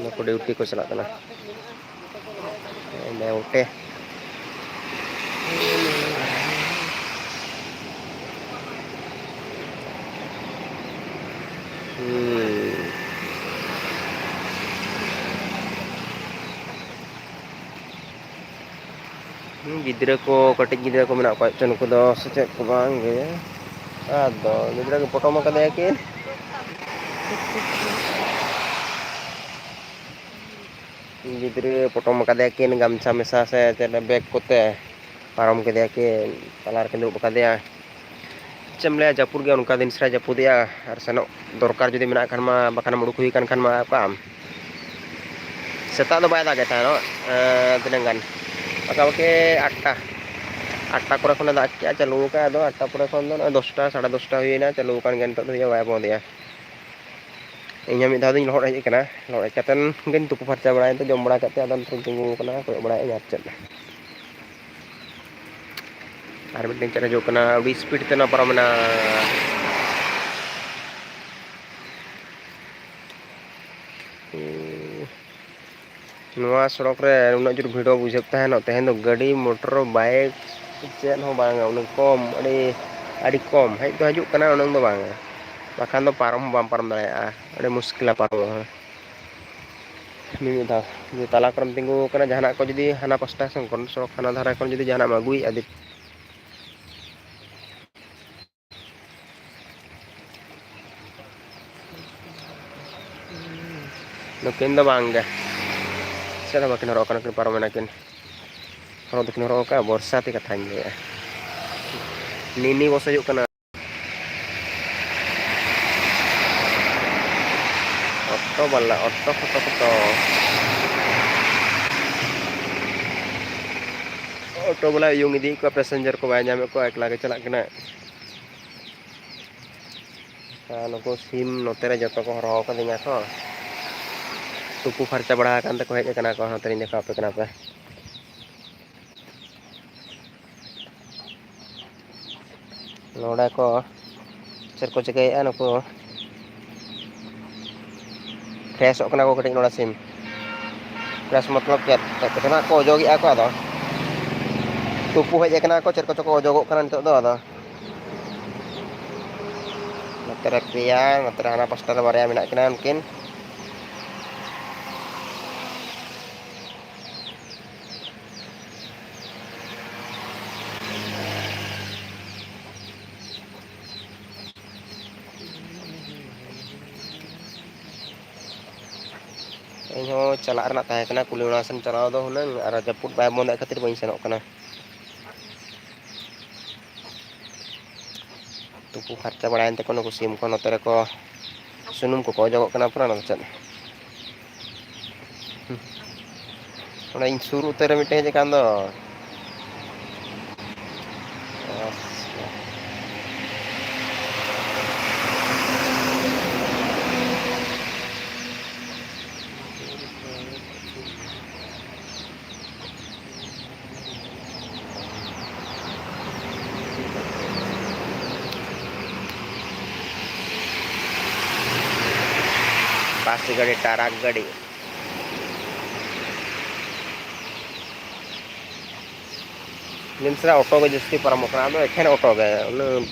ᱱᱩᱠᱩ ᱰᱤᱭᱩᱴᱤ ᱠᱚ ᱪᱟᱞᱟᱜ ᱠᱟᱱᱟ᱾ ᱚᱸᱰᱮ ᱚᱴᱮ᱾ ᱦᱩᱸ᱾ ᱦᱩᱸ, ᱜᱤᱫᱽᱨᱟᱹ ᱠᱚ, ᱠᱟᱹᱴᱤᱡ ᱜᱤᱫᱽᱨᱟᱹ ᱠᱚ ᱢᱮᱱᱟᱜ ᱠᱚᱣᱟ ᱪᱚ ᱱᱩᱠᱩ ᱫᱚ, ᱥᱮ ᱪᱮᱫ ᱠᱚ ᱵᱟᱝ ᱜᱮ᱾ ᱟᱫᱚ ᱜᱤᱫᱽᱨᱟᱹ ᱜᱮ ᱯᱚᱴᱚᱢ ᱟᱠᱟᱫᱮᱭᱟ ᱠᱤᱱ᱾ ᱜᱤᱫᱽᱨᱟᱹ ᱯᱚᱴᱚᱢ ᱟᱠᱟᱫᱮᱭᱟ ᱠᱤᱱ ᱜᱟᱢᱪᱷᱟ ᱢᱮᱥᱟ ᱥᱮ ᱪᱮᱫ ᱵᱮᱜᱽ ᱠᱚᱛᱮ᱾ ᱯᱟᱨᱚᱢ ᱠᱮᱫᱮᱭᱟ ᱠᱤᱱ, ᱛᱟᱞᱟ ᱨᱮᱠᱤᱱ ᱫᱩᱲᱩᱵ ᱟᱠᱟᱫᱮᱭᱟ᱾ ᱪᱮᱫ ᱮᱢ ᱞᱟᱹᱭᱟ, ᱡᱟᱹᱯᱩᱫ ᱜᱮ ᱚᱱᱠᱟ ᱫᱤᱱ ᱥᱟᱨᱟ ᱡᱟᱹᱯᱩᱫᱮᱜᱼᱟ, ᱟᱨ ᱥᱮᱱᱚᱜ ᱫᱚᱨᱠᱟᱨ ᱡᱩᱫᱤ ᱢᱮᱱᱟᱜ ᱠᱷᱟᱱ ᱢᱟ, ᱵᱟᱠᱷᱟᱱᱮᱢ ᱩᱰᱩᱠ ᱦᱩᱭ ᱠᱟᱱ ᱠᱷᱟᱱ ᱢᱟ ᱚᱠᱟᱜ ᱟᱢ? ᱥᱮᱛᱟᱜ ᱫᱚ ᱵᱟᱭ ᱫᱟᱜᱮᱫ ᱛᱟᱦᱮᱱᱚᱜ, ᱮᱸ, ᱛᱤᱱᱟᱹᱜ ᱜᱟᱱ, ᱯᱟᱠᱟᱯᱟᱠᱤ ᱟᱴᱴᱟ, ᱟᱴᱴᱟ ᱠᱚᱨᱮ ᱠᱷᱚᱱᱮ ᱫᱟᱜ ᱠᱮᱜᱼᱟ, ᱪᱟᱹᱞᱩ ᱟᱠᱟᱫᱼᱟ᱾ ᱟᱫᱚ ᱟᱴᱴᱟ ᱯᱚᱨᱮ ᱠᱷᱚᱱ ᱫᱚ ᱱᱚᱜᱼᱚᱭ ᱫᱚᱥᱴᱟ, ᱥᱟᱲᱮ ᱫᱚᱥᱴᱟ ᱦᱩᱭᱮᱱᱟ, ᱪᱟᱹᱞᱩ ᱟᱠᱟᱱ ᱜᱮᱭᱟ, ᱱᱤᱛᱚᱜ ᱫᱷᱟᱹᱵᱤᱡ ᱦᱚᱸ ᱵᱟᱭ ᱵᱚᱱᱫᱮᱜᱼᱟ᱾ ᱤᱧ ᱦᱚᱸ ᱢᱤᱫ ᱫᱷᱟᱣ ᱫᱚᱧ ᱞᱚᱦᱚᱫ ᱦᱮᱡ ᱟᱠᱟᱱᱟ, ᱞᱚᱦᱚᱫ ᱦᱮᱡ ᱠᱟᱛᱮᱱ ᱜᱤᱧ ᱛᱩᱯᱩ ᱯᱷᱟᱨᱪᱟ ᱵᱟᱲᱟᱭᱮᱱ ᱛᱮ, ᱡᱚᱢ ᱵᱟᱲᱟ ᱠᱟᱛᱮ ᱟᱫᱚ ᱱᱤᱛᱚᱜ ᱤᱧ ᱛᱤᱸᱜᱩ ᱟᱠᱟᱱᱟ, ᱠᱚᱭᱚᱜ ᱵᱟᱲᱟᱭᱮᱫ ᱟᱹᱧ ᱟᱨ ᱪᱮᱫ᱾ ᱟᱨ ᱢᱤᱫᱴᱮᱱ ᱪᱮᱫ ᱦᱤᱡᱩᱜ ᱠᱟᱱᱟ, ᱟᱹᱰᱤ ᱥᱯᱤᱰ ᱛᱮ ᱱᱚᱣᱟ ᱯᱟᱨᱚᱢᱮᱱᱟ᱾ ᱱᱚᱣᱟ ᱥᱚᱲᱚᱠ ᱨᱮ ᱩᱱᱟᱹᱜ ᱡᱳᱨ ᱵᱷᱤᱲ ᱵᱩᱡᱷᱟᱹᱜ ᱛᱟᱦᱮᱱᱚᱜ, ᱛᱮᱦᱮᱧ ᱫᱚ ᱜᱟᱹᱰᱤ, ᱢᱚᱴᱚᱨ, ᱵᱟᱭᱤᱠ ᱪᱮᱫ ᱦᱚᱸ ᱵᱟᱝᱟ, ᱩᱱᱟᱹᱜ ᱠᱚᱢ, ᱟᱹᱰᱤ ᱟᱹᱰᱤ ᱠᱚᱢ ᱦᱮᱡ ᱫᱚ ᱦᱤᱡᱩᱜ ᱠᱟᱱᱟ, ᱩᱱᱟᱹᱝ ᱫᱚ ᱵᱟᱝ, ᱵᱟᱠᱷᱟᱱ ᱫᱚ ᱯᱟᱨᱚᱢ ᱦᱚᱸ ᱵᱟᱢ ᱯᱟᱨᱚᱢ ᱫᱟᱲᱮᱭᱟᱜᱼᱟ, ᱟᱹᱰᱤ ᱢᱩᱥᱠᱤᱞᱟ ᱯᱟᱨᱚᱢᱚᱜᱼᱟ᱾ ᱢᱤᱢᱤᱫ ᱫᱷᱟᱣ ᱡᱩᱫᱤ ᱛᱟᱞᱟ ᱠᱚᱨᱮᱢ ᱛᱤᱸᱜᱩ ᱟᱠᱟᱱᱟ, ᱡᱟᱦᱟᱱᱟᱜ ᱠᱚ ᱡᱩᱫᱤ ᱦᱟᱱᱟ ᱯᱟᱥᱴᱟ ᱥᱮᱱ ᱠᱷᱚᱱ ᱥᱚᱲᱚᱠ ᱦᱟᱱᱟ ᱫᱷᱟᱨᱮ ᱠᱷᱚᱱ ᱡᱩᱫᱤ ᱡᱟᱦᱟᱱᱟᱜ ᱮᱢ ᱟᱹᱜᱩᱭᱮᱫᱼᱟ, ᱫᱤ- ᱱᱩᱠᱤᱱ ᱫᱚ ᱵᱟᱝ ᱜᱮ, ᱪᱮᱫ ᱦᱚᱸ ᱵᱟᱹᱠᱤᱱ ᱦᱚᱨᱚᱜ ᱠᱟᱱᱟ, ᱠᱤᱱ ᱯᱟᱨᱚᱢᱮᱱᱟ ᱠᱤᱱ᱾ ᱦᱚᱨᱚᱜ ᱫᱚᱠᱤᱱ ᱦᱚᱨᱚᱜ ᱟᱠᱟᱫᱼᱟ, ᱵᱚᱨᱥᱟᱛᱤ ᱠᱟᱛᱷᱟᱧ ᱞᱟᱹᱭᱮᱫᱼᱟ᱾ ᱱᱤᱱᱤ ᱵᱚᱥ ᱦᱩᱭᱩᱜ ᱠᱟᱱᱟ᱾ ᱚᱴᱳ ᱵᱟᱞᱟ, ᱚᱴᱳ ᱠᱷᱚᱴᱚ ᱠᱷᱚᱴᱚ᱾ ᱚᱴᱳ ᱵᱟᱞᱟᱭ ᱩᱭᱩᱝ ᱤᱫᱤᱭᱮᱫ ᱠᱚᱣᱟ, ᱯᱮᱥᱮᱧᱡᱟᱨ ᱠᱚ ᱵᱟᱭ ᱧᱟᱢᱮᱫ ᱠᱚᱣᱟ, ᱮᱠᱞᱟ ᱜᱮ ᱪᱟᱞᱟᱜ ᱠᱟᱱᱟᱭ᱾ ᱟᱨ ᱱᱩᱠᱩ ᱥᱤᱢ ᱱᱚᱛᱮ ᱨᱮ ᱡᱚᱛᱚ ᱠᱚ ᱦᱚᱨᱦᱚ ᱠᱟᱹᱫᱤᱧᱟ ᱠᱚ, ᱛᱩᱯᱩ ᱯᱷᱟᱨᱪᱟ ᱵᱟᱲᱟ ᱟᱠᱟᱱ ᱛᱮᱠᱚ ᱦᱮᱡ ᱟᱠᱟᱱᱟ ᱠᱚ, ᱱᱚᱛᱮ ᱨᱤᱧ ᱫᱮᱠᱷᱟᱣ ᱟᱯᱮ ᱠᱟᱱᱟ ᱯᱮ᱾ ᱱᱚᱰᱮ ᱠᱚ ᱪᱮᱫ ᱠᱚ ᱪᱤᱠᱟᱹᱭᱮᱫᱼᱟ ᱱᱩᱠᱩ? ᱯᱷᱨᱮᱥᱚᱜ ᱠᱟᱱᱟ ᱠᱚ ᱠᱟᱹᱴᱤᱡ ᱱᱚᱰᱮ ᱥᱤᱢ᱾ ᱯᱷᱨᱮᱥ ᱢᱚᱛᱞᱚᱵ ᱪᱮᱫ? ᱪᱮᱫ ᱠᱚᱪᱚ ᱱᱟᱜ ᱠᱚ ᱚᱡᱚᱜᱮᱜᱼᱟ ᱠᱚ, ᱟᱫᱚ ᱛᱩᱯᱩ ᱦᱮᱡ ᱟᱠᱟᱱᱟ ᱠᱚ, ᱪᱮᱫ ᱠᱚᱪᱚ ᱠᱚ ᱚᱡᱚᱜᱚᱜ ᱠᱟᱱᱟ ᱱᱤᱛᱚᱜ ᱫᱚ᱾ ᱟᱫᱚ ᱱᱚᱛᱮ ᱨᱮ ᱯᱮᱭᱟ, ᱱᱚᱛᱮ ᱨᱮ ᱦᱟᱱᱟ ᱯᱟᱥᱴᱟ ᱨᱮ ᱵᱟᱨᱭᱟ ᱢᱮᱱᱟᱜ ᱠᱤᱱᱟ ᱩᱱᱠᱤᱱ᱾ ᱤᱧᱦᱚᱸ ᱪᱟᱞᱟᱜ ᱨᱮᱱᱟᱜ ᱛᱟᱦᱮᱸ ᱠᱟᱱᱟ ᱠᱩᱞᱦᱤ ᱚᱲᱟᱜ ᱥᱮᱱ ᱪᱟᱞᱟᱣ ᱫᱚ ᱦᱩᱱᱟᱹᱝ, ᱟᱨ ᱡᱟᱹᱯᱩᱫ ᱵᱟᱭ ᱵᱚᱱᱫᱮᱫ ᱠᱷᱟᱹᱛᱤᱨ ᱵᱟᱹᱧ ᱥᱮᱱᱚᱜ ᱠᱟᱱᱟ᱾ ᱛᱩᱯᱩ ᱯᱷᱟᱨᱪᱟ ᱵᱟᱲᱟᱭᱮᱱ ᱛᱮᱠᱚ ᱱᱩᱠᱩ ᱥᱤᱢ ᱠᱚ ᱱᱚᱛᱮ ᱨᱮᱠᱚ ᱥᱩᱱᱩᱢ ᱠᱚᱠᱚ ᱚᱡᱚᱜᱚᱜ ᱠᱟᱱᱟ ᱯᱩᱨᱟᱹ, ᱱᱚᱛᱮ ᱪᱮᱫ? ᱚᱸᱰᱮ ᱤᱧ ᱥᱩᱨ ᱩᱛᱟᱹᱨ ᱨᱮ ᱢᱤᱫᱴᱮᱱ ᱦᱮᱡ ᱟᱠᱟᱱ ᱫᱚ᱾ ᱵᱟᱥ ᱜᱟᱹᱰᱤ, ᱴᱨᱟᱠ ᱜᱟᱹᱰᱤ᱾ ᱱᱤᱢᱥᱨᱟ ᱚᱴᱳ ᱜᱮ ᱡᱟᱹᱥᱛᱤ ᱯᱟᱨᱚᱢᱚᱜ ᱠᱟᱱᱟ, ᱟᱫᱚ ᱮᱠᱷᱮᱱ ᱚᱴᱳ ᱜᱮ, ᱩᱱᱟᱹᱜ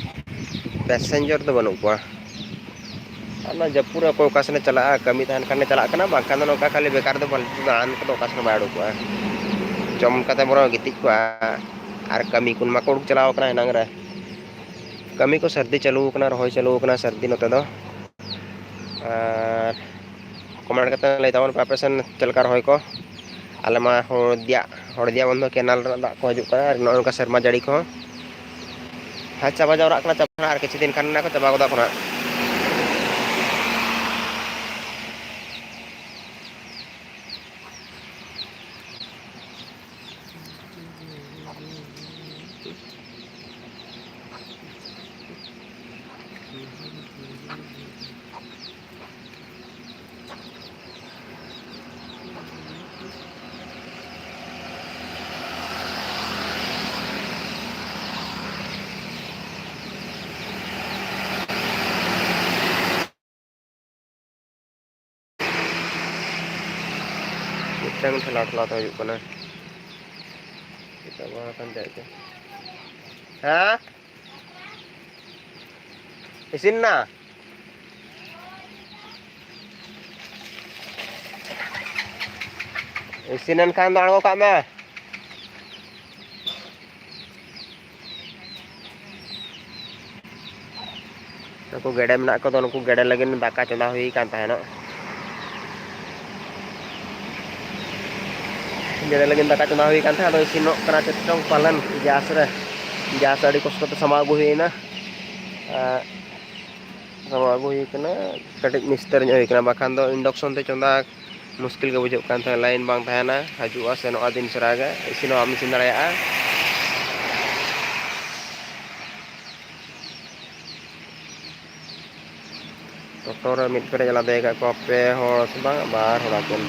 ᱯᱮᱥᱮᱧᱡᱟᱨ ᱫᱚ ᱵᱟᱹᱱᱩᱜ ᱠᱚᱣᱟ᱾ ᱟᱨ ᱱᱚᱣᱟ ᱡᱟᱹᱯᱩᱫ ᱨᱮ ᱚᱠᱚᱭ ᱚᱠᱟ ᱥᱮᱱᱮ ᱪᱟᱞᱟᱜᱼᱟ, ᱠᱟᱹᱢᱤ ᱛᱟᱦᱮᱱ ᱠᱷᱟᱱᱮ ᱪᱟᱞᱟᱜ ᱠᱟᱱᱟ, ᱵᱟᱝᱠᱷᱟᱱ ᱫᱚ ᱱᱚᱝᱠᱟ ᱠᱷᱟᱹᱞᱤ ᱵᱮᱠᱟᱨ ᱫᱚ ᱯᱷᱟᱞᱛᱩ ᱫᱟᱬᱟᱱ ᱠᱚᱫᱚ ᱚᱠᱟ ᱥᱮᱱ ᱦᱚᱸ ᱵᱟᱭ ᱩᱰᱩᱠᱚᱜᱼᱟ᱾ ᱡᱚᱢ ᱠᱟᱛᱮ ᱵᱚᱨᱚᱝ ᱜᱤᱛᱤᱡ ᱠᱚᱜᱼᱟ᱾ ᱟᱨ ᱠᱟᱹᱢᱤ ᱠᱚ ᱢᱟᱠᱚ ᱩᱰᱩᱠ ᱪᱟᱞᱟᱣ ᱠᱟᱱᱟ ᱮᱱᱟᱝ ᱨᱮ᱾ ᱠᱟᱹᱢᱤ ᱠᱚ ᱥᱟᱹᱨᱫᱤ ᱪᱟᱹᱞᱩ ᱟᱠᱟᱱᱟ, ᱨᱚᱦᱚᱭ ᱪᱟᱹᱞᱩ ᱟᱠᱟᱱᱟ ᱥᱟᱹᱨᱫᱤ ᱱᱚᱛᱮ ᱫᱚ᱾ ᱟᱨ ᱠᱚᱢᱮᱱᱴ ᱠᱟᱛᱮ ᱞᱟᱹᱭ ᱛᱟᱵᱚᱱ ᱯᱮ ᱟᱯᱮ ᱥᱮᱱ ᱪᱮᱫ ᱞᱮᱠᱟ ᱨᱚᱦᱚᱭ ᱠᱚ᱾ ᱟᱞᱮ ᱢᱟ ᱦᱚᱲᱫᱤᱭᱟ, ᱦᱚᱲᱫᱤᱭᱟ ᱵᱚᱱᱫᱷᱚ ᱠᱮᱱᱟᱞ ᱨᱮᱱᱟᱜ ᱫᱟᱜ ᱠᱚ ᱦᱤᱡᱩᱜ ᱠᱟᱱᱟ, ᱟᱨ ᱱᱚᱜᱼᱚ ᱱᱚᱝᱠᱟ ᱥᱮᱨᱢᱟ ᱡᱟᱹᱲᱤ ᱠᱚᱦᱚᱸ᱾ ᱦᱮᱸ, ᱪᱟᱵᱟ ᱡᱟᱣᱨᱟᱜ ᱠᱟᱱᱟ, ᱪᱟᱵᱟ, ᱟᱨ ᱠᱤᱪᱷᱩ ᱫᱤᱱ ᱠᱷᱟᱱ ᱜᱮ ᱱᱟᱜ ᱠᱚ ᱪᱟᱵᱟ ᱜᱚᱫᱚᱜ ᱠᱟᱱᱟ᱾ ᱢᱤᱫᱴᱟᱝ ᱴᱷᱮᱞᱟᱣ ᱴᱷᱮᱞᱟᱣ ᱛᱮ ᱦᱩᱭᱩᱜ ᱠᱟᱱᱟ᱾ ᱪᱮᱫᱟᱜ ᱵᱟᱝ ᱟᱠᱟᱱ ᱛᱟᱭᱟ ᱪᱚ? ᱦᱮᱸ? ᱤᱥᱤᱱ ᱮᱱᱟ? ᱤᱥᱤᱱ ᱮᱱ ᱠᱷᱟᱱ ᱫᱚ ᱟᱬᱜᱚ ᱠᱟᱜ ᱢᱮ᱾ ᱱᱩᱠᱩ ᱜᱮᱰᱮ ᱢᱮᱱᱟᱜ ᱠᱚᱫᱚ, ᱱᱩᱠᱩ ᱜᱮᱰᱮ ᱞᱟᱹᱜᱤᱫ ᱫᱟᱠᱟ ᱪᱚᱸᱫᱟ ᱦᱩᱭ ᱟᱠᱟᱱ ᱛᱟᱦᱮᱱᱚᱜ᱾ ᱜᱮᱰᱮ ᱞᱟᱹᱜᱤᱫ ᱫᱟᱠᱟ ᱪᱚᱸᱫᱟ ᱦᱩᱭ ᱟᱠᱟᱱ ᱛᱟᱦᱮᱸᱫ, ᱟᱫᱚ ᱤᱥᱤᱱᱚᱜ ᱠᱟᱱᱟ ᱪᱮᱫ ᱪᱚᱝ ᱯᱟᱞᱮᱱ ᱜᱮᱥ ᱨᱮ᱾ ᱜᱮᱥ ᱟᱹᱰᱤ ᱠᱚᱥᱴᱚ ᱛᱮ ᱥᱟᱢᱟᱣ ᱟᱹᱜᱩ ᱦᱩᱭᱱᱟ᱾ ᱟᱨ ᱥᱟᱢᱟᱣ ᱟᱹᱜᱩ ᱦᱩᱭ ᱠᱟᱱᱟ, ᱠᱟᱹᱴᱤᱡ ᱱᱤᱥᱛᱟᱹᱨ ᱧᱚᱜ ᱦᱩᱭ ᱠᱟᱱᱟ, ᱵᱟᱠᱷᱟᱱ ᱫᱚ induction ᱛᱮ ᱪᱚᱸᱫᱟ ᱢᱩᱥᱠᱤᱞ ᱜᱮ ᱵᱩᱡᱷᱟᱹᱜ ᱠᱟᱱ ᱛᱟᱦᱮᱸᱫ, ᱞᱟᱭᱤᱱ ᱵᱟᱝ ᱛᱟᱦᱮᱱᱟ, ᱦᱤᱡᱩᱜᱼᱟ ᱥᱮᱱᱚᱜᱼᱟ ᱫᱤᱱ ᱥᱟᱨᱟ ᱜᱮ, ᱤᱥᱤᱱ ᱦᱚᱸ ᱵᱟᱢ ᱤᱥᱤᱱ ᱫᱟᱲᱮᱭᱟᱜᱼᱟ᱾ ᱴᱳᱴᱳ ᱨᱮ ᱢᱤᱫ ᱯᱮᱨᱮᱡ ᱞᱟᱫᱮ ᱟᱠᱟᱫ ᱠᱚᱣᱟ ᱯᱮ ᱦᱚᱲ ᱥᱮ ᱵᱟᱝ ᱵᱟᱨ ᱦᱚᱲ ᱟᱛᱮᱱ᱾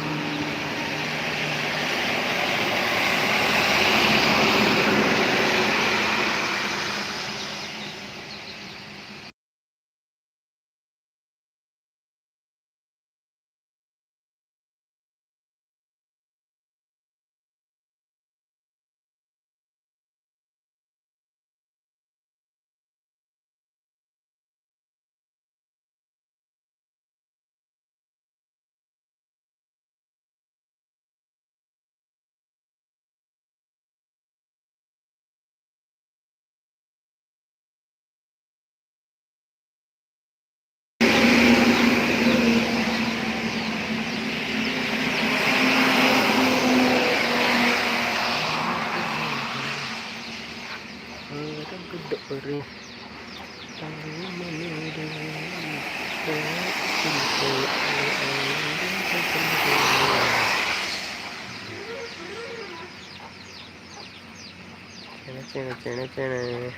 ᱪᱮᱬᱮ, ᱪᱮᱬᱮ, ᱪᱮᱬᱮ, ᱪᱮᱬᱮ᱾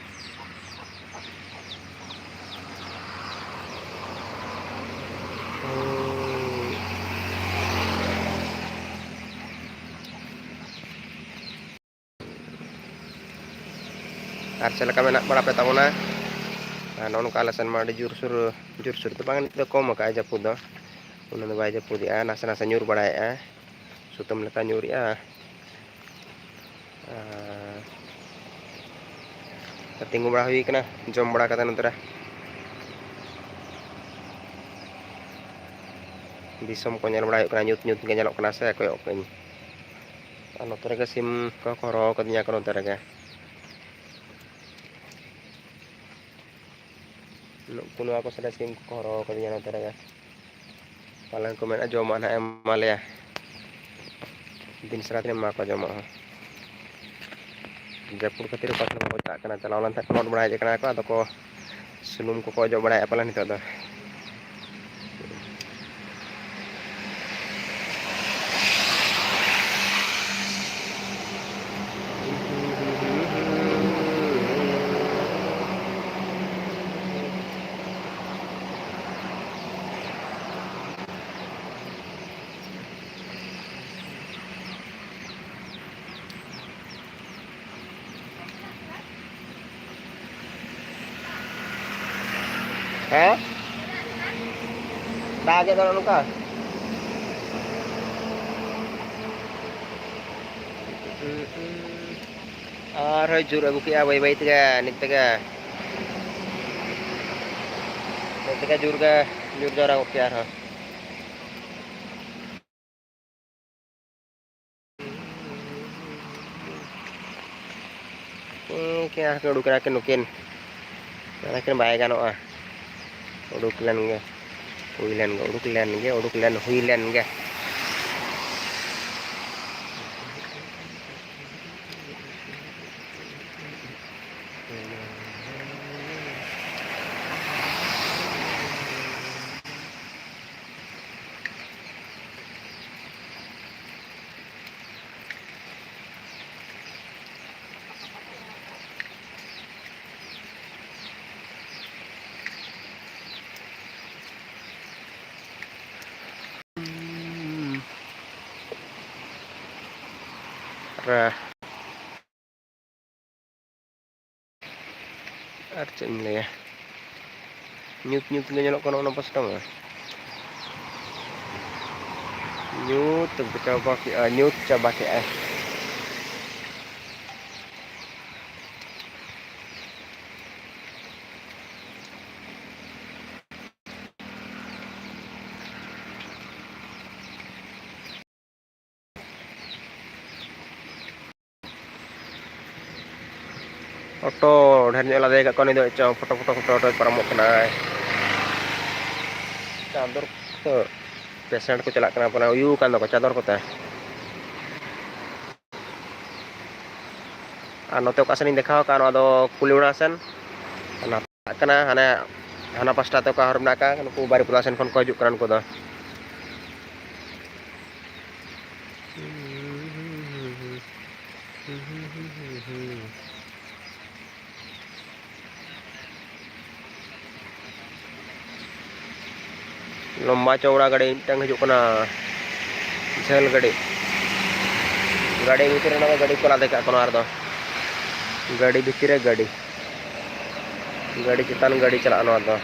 ᱟᱨ ᱪᱮᱫ ᱞᱮᱠᱟ ᱢᱮᱱᱟᱜ ᱵᱟᱲᱟ ᱯᱮ ᱛᱟᱵᱚᱱᱟ? ᱟᱨ ᱱᱚᱜᱼᱚ ᱱᱚᱝᱠᱟ ᱟᱞᱮ ᱥᱮᱱ ᱢᱟ ᱟᱹᱰᱤ ᱡᱳᱨᱥᱳᱨ, ᱡᱳᱨᱥᱳᱨ ᱫᱚ ᱵᱟᱝ, ᱱᱤᱛᱚᱜ ᱫᱚ ᱠᱚᱢ ᱟᱠᱟᱫᱼᱟᱭ ᱡᱟᱹᱯᱩᱫ ᱫᱚ᱾ ᱩᱱᱟᱹᱜ ᱫᱚ ᱵᱟᱭ ᱡᱟᱹᱯᱩᱫᱮᱜᱼᱟ, ᱱᱟᱥᱮ ᱱᱟᱥᱮ ᱧᱩᱨ ᱵᱟᱲᱟᱭᱮᱫᱼᱟ, ᱥᱩᱛᱟᱹᱢ ᱞᱮᱠᱟ ᱧᱩᱨᱮᱜᱼᱟ᱾ ᱟᱨ ᱛᱤᱸᱜᱩ ᱵᱟᱲᱟ ᱦᱩᱭ ᱠᱟᱱᱟ, ᱡᱚᱢ ᱵᱟᱲᱟ ᱠᱟᱛᱮ ᱱᱚᱛᱮ ᱨᱮ ᱫᱤᱥᱚᱢ ᱠᱚ ᱧᱮᱞ ᱵᱟᱲᱟ ᱦᱩᱭᱩᱜ ᱠᱟᱱᱟ, ᱧᱩᱛ ᱧᱩᱛ ᱜᱮ ᱧᱮᱞᱚᱜ ᱠᱟᱱᱟ ᱥᱮ, ᱠᱚᱭᱚᱜ ᱠᱟᱹᱧ᱾ ᱟᱨ ᱱᱚᱛᱮ ᱨᱮᱜᱮ ᱥᱤᱢ ᱠᱚ ᱦᱚᱨᱦᱚ ᱠᱟᱹᱫᱤᱧᱟ ᱠᱚ ᱱᱚᱛᱮ ᱨᱮᱜᱮ᱾ ᱱᱩᱠᱩ ᱱᱚᱣᱟ ᱠᱚ ᱥᱟᱞᱟᱜ ᱥᱤᱢ ᱠᱚᱠᱚ ᱦᱚᱨᱦᱚ ᱠᱟᱹᱫᱤᱧᱟ ᱱᱚᱛᱮ ᱨᱮᱜᱮ᱾ ᱯᱟᱞᱮᱱ ᱠᱚ ᱢᱮᱱᱟ ᱡᱚᱢᱟᱜ ᱱᱟᱦᱟᱜ ᱮᱢ ᱮᱢᱟ ᱞᱮᱭᱟ᱾ ᱫᱤᱱ ᱥᱟᱨᱟ ᱫᱤᱱ ᱮᱢᱟ ᱠᱚᱣᱟ ᱡᱚᱢᱟᱜ ᱦᱚᱸ᱾ ᱡᱟᱹᱯᱩᱫ ᱠᱷᱟᱹᱛᱤᱨ ᱚᱠᱟ ᱥᱮᱫ ᱦᱚᱸ ᱵᱟᱠᱚ ᱪᱟᱞᱟᱜ ᱠᱟᱱᱟ᱾ ᱪᱟᱞᱟᱣ ᱞᱮᱱ ᱛᱟᱦᱮᱸᱫ ᱠᱚ ᱞᱚᱰ ᱵᱟᱲᱟᱭᱮᱫ ᱠᱟᱱᱟ ᱠᱚ, ᱟᱫᱚ ᱠᱚ ᱥᱩᱱᱩᱢ ᱠᱚᱠᱚ ᱚᱡᱚᱜ ᱵᱟᱲᱟᱭᱮᱫᱼᱟ ᱯᱟᱞᱮᱱ ᱱᱤᱛᱚᱜ ᱫᱚ᱾ ᱦᱮᱸ? ᱫᱟᱜᱮᱫ ᱫᱚ ᱱᱚᱝᱠᱟ᱾ ᱟᱨᱦᱚᱸᱭ ᱡᱳᱨ ᱟᱹᱜᱩ ᱠᱮᱜᱼᱟ ᱵᱟᱹᱭ ᱵᱟᱹᱭ ᱛᱮᱜᱮ, ᱱᱤᱛ ᱛᱮᱜᱮ᱾ ᱱᱤᱛ ᱛᱮᱜᱮ ᱡᱳᱨ ᱜᱮ, ᱡᱳᱨ ᱡᱟᱣᱨᱟ ᱜᱚᱫ ᱠᱮᱜᱼᱟ ᱟᱨᱦᱚᱸ᱾ ᱦᱮᱸ, ᱠᱤᱱ ᱟᱨᱦᱚᱸ ᱠᱤᱱ ᱩᱰᱩᱠ ᱮᱱᱟ ᱠᱤᱱ ᱱᱩᱠᱤᱱ᱾ ᱢᱮᱱᱟ ᱠᱤᱱ ᱵᱟᱭ ᱜᱟᱱᱚᱜᱼᱟ᱾ ᱩᱰᱩᱠ ᱞᱮᱱ ᱜᱮ, ᱦᱩᱭ ᱞᱮᱱ ᱜᱮ, ᱩᱰᱩᱠ ᱞᱮᱱ ᱜᱮ, ᱩᱰᱩᱠ ᱞᱮᱱ, ᱦᱩᱭ ᱞᱮᱱ ᱜᱮ᱾ ᱟᱨ ᱪᱮᱫ ᱤᱧ ᱞᱟᱹᱭᱟ, ᱧᱩᱛ ᱧᱩᱛ ᱜᱮ ᱧᱮᱞᱚᱜ ᱠᱟᱱᱟ ᱚᱱᱟ ᱯᱟᱥᱴᱟ ᱢᱟ᱾ ᱧᱩᱛ ᱪᱟᱵᱟ ᱠᱮᱜᱼᱟ, ᱧᱩᱛ ᱪᱟᱵᱟ ᱠᱮᱜᱼᱟᱭ᱾ ᱚᱴᱳ ᱰᱷᱮᱨ ᱧᱚᱜ ᱞᱟᱫᱮ ᱟᱠᱟᱫ ᱠᱚᱣᱟ, ᱩᱱᱤ ᱫᱚ ᱪᱚᱝ ᱯᱷᱳᱴᱳ ᱯᱷᱳᱴᱳ ᱯᱷᱳᱴᱳ ᱚᱴᱳᱭ ᱯᱟᱨᱚᱢᱚᱜ ᱠᱟᱱᱟᱭ᱾ ᱪᱟᱫᱚᱨ ᱠᱚ, ᱯᱮᱥᱮᱱᱴ ᱠᱚ ᱪᱟᱞᱟᱜ ᱠᱟᱱᱟ, ᱚᱱᱟ ᱩᱭᱩ ᱟᱠᱟᱱ ᱫᱚᱠᱚ ᱪᱟᱫᱚᱨ ᱠᱚᱛᱮ᱾ ᱟᱨ ᱱᱚᱛᱮ ᱚᱠᱟ ᱥᱮᱱ ᱤᱧ ᱫᱮᱠᱷᱟᱣ ᱟᱠᱟᱫᱼᱟ, ᱱᱚᱣᱟ ᱫᱚ ᱠᱩᱞᱤᱢᱚᱲᱟ ᱥᱮᱱ᱾ ᱚᱱᱟ ᱪᱟᱞᱟᱜ ᱠᱟᱱᱟ, ᱦᱟᱱᱮ ᱦᱟᱱᱟ ᱯᱟᱥᱴᱟ ᱛᱮ ᱚᱠᱟ ᱦᱚᱨ ᱢᱮᱱᱟᱜ ᱟᱠᱟᱫ, ᱱᱩᱠᱩ ᱵᱟᱨᱤᱯᱟᱫᱟ ᱥᱮᱱ ᱠᱷᱚᱱ ᱠᱚ ᱦᱤᱡᱩᱜ ᱠᱟᱱᱟ ᱱᱩᱠᱩ ᱫᱚ᱾ ᱞᱚᱢᱵᱟ ᱪᱚᱣᱲᱟ ᱜᱟᱹᱰᱤ ᱢᱤᱫᱴᱟᱝ ᱦᱤᱡᱩᱜ ᱠᱟᱱᱟ, ᱡᱷᱟᱹᱞ ᱜᱟᱹᱰᱤ᱾ ᱜᱟᱹᱰᱤ ᱵᱷᱤᱛᱤᱨ ᱨᱮ ᱚᱱᱟ ᱫᱚ ᱜᱟᱹᱰᱤ ᱠᱚ ᱞᱟᱫᱮ ᱠᱟᱜ ᱠᱟᱱᱟ, ᱟᱨ ᱫᱚ ᱜᱟᱹᱰᱤ ᱵᱷᱤᱛᱤᱨ ᱨᱮ ᱜᱟᱹᱰᱤ, ᱜᱟᱹᱰᱤ ᱪᱮᱛᱟᱱ ᱜᱟᱹᱰᱤ ᱪᱟᱞᱟᱜᱼᱟ ᱱᱚᱣᱟ ᱫᱚ᱾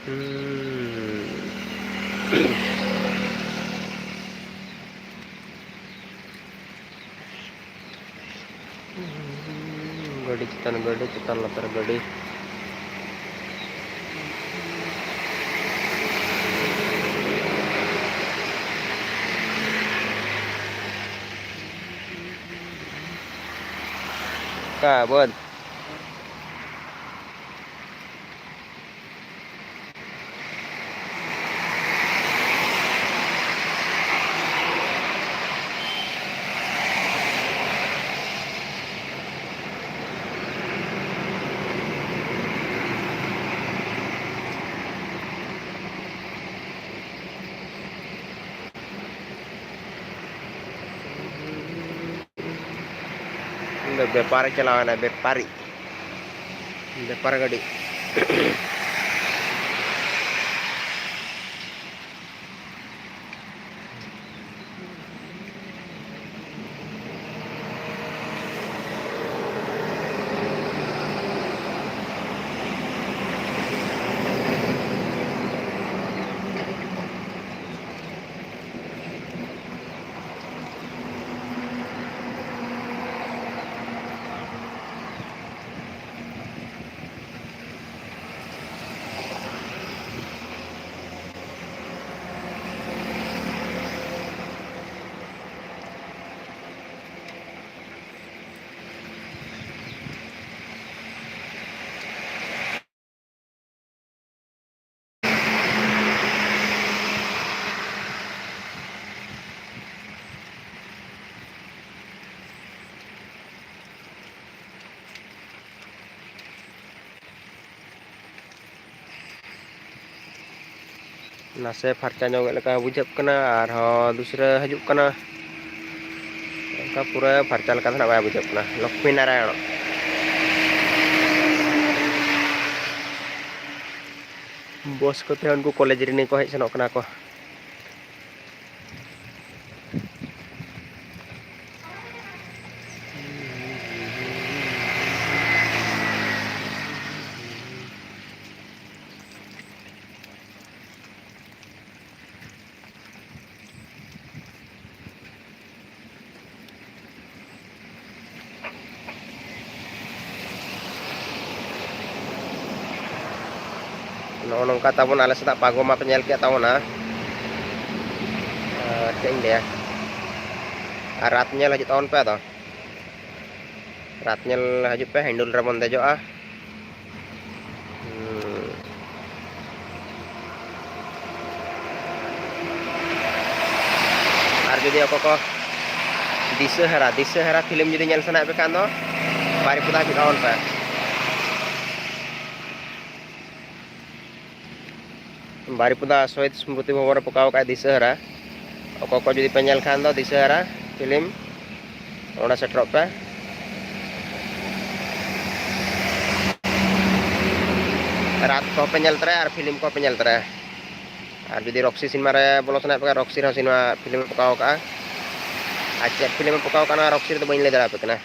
ᱦᱩᱸ᱾ ᱜᱟᱹᱰᱤ ᱪᱮᱛᱟᱱ ᱜᱟᱹᱰᱤ, ᱪᱮᱛᱟᱱ ᱞᱟᱛᱟᱨ ᱜᱟᱹᱰᱤ᱾ ᱚᱠᱟ ᱵᱟᱹᱫᱽ? ᱵᱮᱯᱟᱨᱤ ᱪᱟᱞᱟᱣ ᱮᱱᱟᱭ, ᱵᱮᱯᱟᱨᱤ, ᱵᱮᱯᱟᱨ ᱜᱟᱹᱰᱤ᱾ ᱱᱟᱥᱮ ᱯᱷᱟᱨᱪᱟ ᱧᱚᱜ ᱞᱮᱠᱟ ᱵᱩᱡᱷᱟᱹᱜ ᱠᱟᱱᱟ, ᱟᱨᱦᱚᱸ ᱫᱩᱥᱨᱟᱹ ᱦᱤᱡᱩᱜ ᱠᱟᱱᱟ᱾ ᱚᱱᱠᱟ ᱯᱩᱨᱟᱹ ᱯᱷᱟᱨᱪᱟ ᱞᱮᱠᱟ ᱫᱚ ᱱᱟᱜ ᱵᱟᱭ ᱵᱩᱡᱷᱟᱹᱜ ᱠᱟᱱᱟ᱾ ᱞᱚᱠᱠᱷᱢᱤ ᱱᱟᱨᱟᱭᱚᱱ ᱵᱚᱥ ᱠᱚᱛᱮ ᱩᱱᱠᱩ ᱠᱚᱞᱮᱡᱽ ᱨᱤᱱᱤᱡ ᱠᱚ ᱦᱮᱡ ᱥᱮᱱᱚᱜ ᱠᱟᱱᱟ ᱠᱚ᱾ ᱱᱚᱜᱼᱚ ᱱᱚᱝᱠᱟ ᱛᱟᱵᱚᱱ ᱟᱞᱮ ᱥᱮᱫᱟᱜ ᱯᱟᱜᱚ ᱢᱟᱯᱮ ᱧᱮᱞ ᱠᱮᱫ ᱛᱟᱵᱚᱱᱟ᱾ ᱟᱨ ᱪᱮᱫ ᱤᱧ ᱞᱟᱹᱭᱟ, ᱟᱨ ᱨᱟᱛ ᱧᱮᱞ ᱦᱤᱡᱩᱜ ᱛᱟᱵᱚᱱ ᱯᱮ ᱟᱫᱚ᱾ ᱨᱟᱛ ᱧᱮᱞ ᱦᱤᱡᱩᱜ ᱯᱮ, ᱦᱤᱱᱰᱩᱞ ᱨᱮᱵᱚᱱ ᱫᱮᱡᱚᱜᱼᱟ᱾ ᱦᱩᱸ᱾ ᱟᱨ ᱡᱩᱫᱤ ᱚᱠᱚᱭ ᱠᱚ ᱫᱤᱥᱟᱹ ᱦᱟᱨᱟ, ᱫᱤᱥᱟᱹ ᱦᱟᱨᱟ ᱯᱷᱤᱞᱢ ᱡᱩᱫᱤ ᱧᱮᱞ ᱥᱟᱱᱟᱭᱮᱫ ᱯᱮ ᱠᱷᱟᱱ ᱫᱚ ᱵᱟᱨᱤᱯᱚᱫᱟ ᱦᱤᱡᱩᱜ ᱛᱟᱵᱚᱱ ᱯᱮ᱾ ᱵᱟᱨᱤᱯᱚᱫᱟ ᱥᱚᱦᱤᱫ ᱥᱢᱨᱩᱛᱤ ᱵᱷᱚᱵᱚᱱ ᱨᱮ ᱯᱚᱠᱟᱣ ᱟᱠᱟᱫ ᱫᱤᱥᱟᱹ ᱦᱟᱨᱟ᱾ ᱚᱠᱚᱭ ᱠᱚ ᱡᱩᱫᱤ ᱯᱮ ᱧᱮᱞ ᱠᱷᱟᱱ ᱫᱚ ᱫᱤᱥᱟᱹ ᱦᱟᱨᱟ ᱯᱷᱤᱞᱢ, ᱚᱸᱰᱮ ᱥᱮᱴᱮᱨᱚᱜ ᱯᱮ᱾ ᱨᱟᱛ ᱠᱚᱦᱚᱸ ᱯᱮ ᱧᱮᱞ ᱛᱚᱨᱟᱭᱟ ᱟᱨ ᱯᱷᱤᱞᱢ ᱠᱚᱦᱚᱸ ᱯᱮ ᱧᱮᱞ ᱛᱚᱨᱟᱭᱟ᱾ ᱟᱨ ᱡᱩᱫᱤ ᱨᱚᱠᱥᱤ ᱥᱤᱱᱮᱢᱟ ᱨᱮ ᱵᱚᱞᱚ ᱥᱟᱱᱟᱭᱮᱫ ᱯᱮ ᱠᱷᱟᱱ, ᱨᱚᱠᱥᱤ ᱨᱮᱦᱚᱸ ᱥᱤᱱᱮᱢᱟ ᱯᱷᱤᱞᱢ ᱮ ᱯᱚᱠᱟᱣ ᱠᱟᱜᱼᱟ᱾ ᱟᱨ ᱪᱮᱫ ᱯᱷᱤᱞᱢ ᱮ ᱯᱚᱠᱟᱣ ᱠᱟᱜᱼᱟ, ᱚᱱᱟ ᱨᱚᱠᱥᱤ ᱨᱮᱫᱚ ᱵᱟᱹᱧ ᱞᱟᱹᱭ ᱫᱟᱲᱮᱭᱟᱯᱮ ᱠᱟᱱᱟ᱾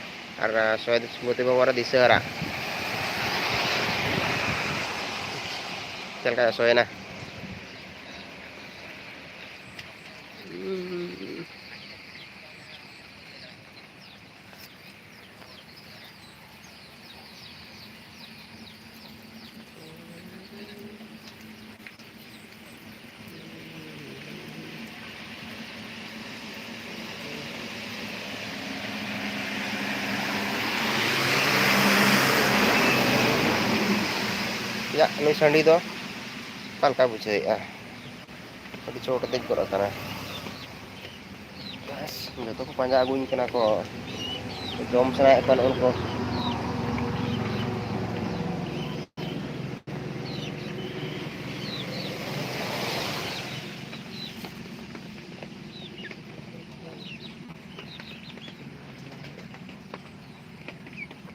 ᱟᱨ ᱥᱚᱦᱤᱫ ᱥᱢᱨᱩᱛᱤ ᱵᱷᱚᱵᱚᱱ ᱨᱮ ᱫᱤᱥᱟᱹ ᱦᱟᱨᱟ᱾ ᱪᱮᱫ ᱞᱮᱠᱟ ᱥᱚᱭᱮᱱᱟ? ᱭᱟ, ᱱᱩᱭ ᱥᱟᱺᱰᱤ ᱫᱚ ᱚᱠᱟ ᱞᱮᱠᱟᱭ ᱵᱩᱡᱷᱟᱹᱣᱮᱫᱼᱟ? ᱟᱹᱰᱤ ᱪᱚᱴ ᱫᱮᱡ ᱜᱚᱫ ᱟᱠᱟᱱᱟ᱾ ᱵᱟᱥ, ᱡᱚᱛᱚ ᱠᱚ ᱯᱟᱸᱡᱟ ᱟᱹᱜᱩᱧ ᱠᱟᱱᱟ ᱠᱚ, ᱡᱚᱢ ᱥᱟᱱᱟᱭᱮᱫ ᱠᱚᱣᱟ ᱱᱩᱜᱼᱩ ᱱᱩᱠᱩ᱾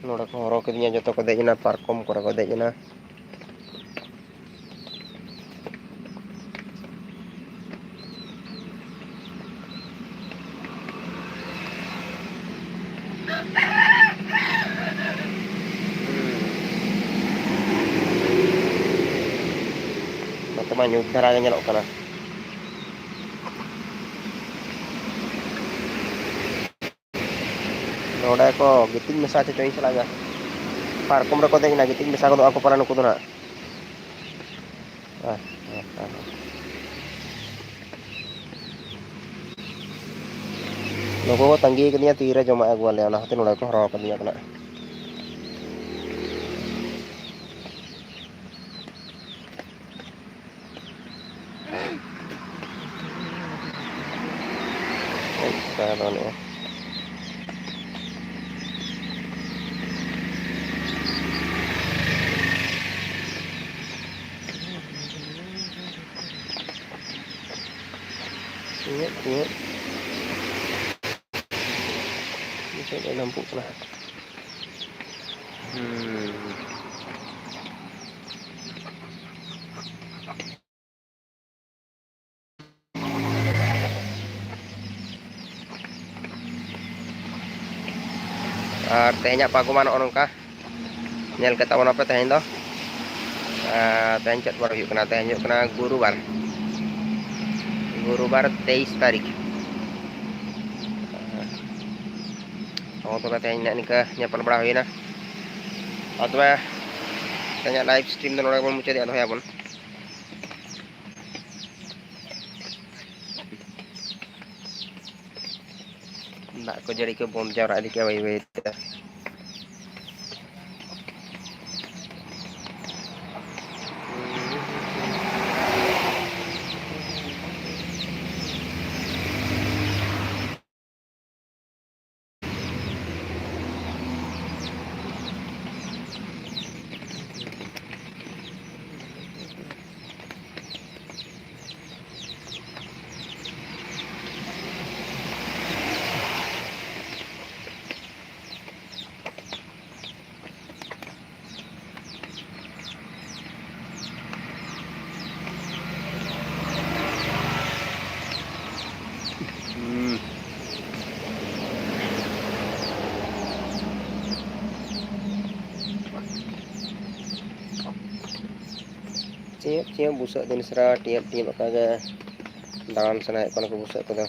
ᱱᱚᱰᱮ ᱠᱚ ᱦᱚᱨᱦᱚ ᱠᱤᱫᱤᱧᱟ, ᱡᱚᱛᱚ ᱠᱚ ᱫᱮᱡ ᱮᱱᱟ, ᱯᱟᱨᱠᱚᱢ ᱠᱚᱨᱮ ᱠᱚ ᱫᱮᱡ ᱮᱱᱟ᱾ ᱱᱚᱛᱮ ᱢᱟ ᱧᱩᱛ ᱫᱷᱟᱨᱟ ᱜᱮ ᱧᱮᱞᱚᱜ ᱠᱟᱱᱟ᱾ ᱱᱚᱰᱮ ᱠᱚ ᱜᱤᱛᱤᱡ ᱢᱮᱥᱟ ᱦᱚᱪᱚᱧ ᱥᱟᱞᱟᱜ ᱜᱮ᱾ ᱯᱟᱨᱠᱚᱢ ᱨᱮᱠᱚ ᱫᱮᱡ ᱮᱱᱟ, ᱜᱤᱛᱤᱡ ᱢᱮᱥᱟ ᱜᱚᱫᱚᱜ ᱟᱠᱚ ᱯᱟᱞᱮ ᱱᱩᱠᱩ ᱫᱚ ᱱᱟᱦᱟᱜ᱾ ᱦᱮᱸ, ᱦᱮᱸ, ᱦᱮᱸ᱾ ᱱᱩᱠᱩ ᱠᱚ ᱛᱟᱺᱜᱤ ᱠᱟᱫᱤᱧᱟ, ᱛᱤᱨᱮ ᱡᱚᱢᱟᱜ ᱮ ᱟᱹᱜᱩᱣᱟᱞᱮᱭᱟ, ᱚᱱᱟ ᱠᱷᱟᱹᱛᱤᱨ ᱱᱚᱰᱮ ᱠᱚ ᱦᱚᱨᱦᱚ ᱠᱟᱫᱤᱧᱟ ᱠᱟᱱᱟ᱾ ᱚᱱᱠᱟ ᱵᱟᱹᱱᱩᱜᱼᱟ᱾ ᱤᱧᱟᱹᱜ, ᱤᱧᱟᱹᱜ ᱱᱤᱛᱚᱜ ᱫᱚ ᱰᱷᱟᱢᱯᱩᱜ ᱠᱟᱱᱟ᱾ ᱦᱩᱸ᱾ ᱟᱨ ᱛᱮᱦᱮᱧᱟᱜ ᱯᱟᱜᱽ ᱢᱟ ᱱᱚᱜᱼᱚ ᱱᱚᱝᱠᱟ, ᱧᱮᱞ ᱠᱮᱫ ᱛᱟᱵᱚᱱᱟᱯᱮ ᱛᱮᱦᱮᱧ ᱫᱚ᱾ ᱟᱨ ᱛᱮᱦᱮᱧ ᱪᱮᱫ ᱵᱟᱨ ᱦᱩᱭᱩᱜ ᱠᱟᱱᱟ? ᱛᱮᱦᱮᱧ ᱦᱩᱭᱩᱜ ᱠᱟᱱᱟ ᱜᱩᱨᱩᱵᱟᱨ, ᱜᱩᱨᱩᱵᱟᱨ ᱛᱮᱭᱤᱥ ᱛᱟᱹᱨᱤᱠᱷ᱾ ᱦᱚᱸ, ᱛᱚᱵᱮ ᱛᱮᱦᱮᱧ ᱱᱮᱜᱼᱮ ᱱᱤᱝᱠᱟᱹ ᱧᱮᱯᱮᱞ ᱵᱟᱲᱟ ᱦᱩᱭᱱᱟ᱾ ᱟᱨ ᱛᱚᱵᱮ ᱛᱮᱦᱮᱧᱟᱜ live stream ᱫᱚ ᱱᱚᱰᱮ ᱜᱮᱵᱚᱱ ᱢᱩᱪᱟᱹᱫᱮᱜᱼᱟ, ᱫᱚᱦᱚᱭᱟᱵᱚᱱ᱾ ᱫᱟᱜ ᱠᱚ ᱡᱟᱹᱲᱤ ᱠᱚ ᱵᱚᱱᱫ ᱡᱟᱣᱨᱟ ᱤᱫᱤ ᱠᱮᱜᱼᱟ ᱵᱟᱹᱭ ᱵᱟᱹᱭ ᱛᱮ᱾ ᱦᱩᱸ᱾ ᱪᱮᱫ ᱪᱮᱫ ᱵᱩᱥᱟᱹᱜ ᱡᱤᱱᱤᱥ ᱨᱮ ᱴᱤᱭᱟᱹᱯ ᱴᱤᱭᱟᱹᱯ ᱟᱠᱟᱫ ᱜᱮ ᱫᱟᱬᱟᱱ ᱥᱟᱱᱟᱭᱮᱫ ᱠᱚᱣᱟ ᱱᱩᱠᱩ ᱵᱩᱥᱟᱹᱜ ᱠᱚᱫᱚ᱾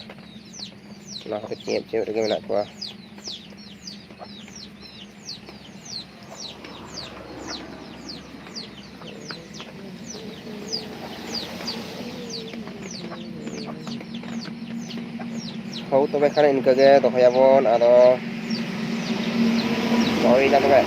ᱚᱱᱟ ᱠᱷᱟᱹᱛᱤᱨ ᱪᱮᱫ ᱪᱮᱫ ᱨᱮᱜᱮ ᱢᱮᱱᱟᱜ ᱠᱚᱣᱟ᱾ ᱦᱳᱭ, ᱛᱚᱵᱮ ᱠᱷᱟᱱ ᱤᱱᱠᱟᱹ ᱜᱮ ᱫᱚᱦᱚᱭᱟᱵᱚᱱ, ᱟᱫᱚ ᱫᱚᱦᱚᱭᱮᱫᱟ ᱛᱚᱵᱮ᱾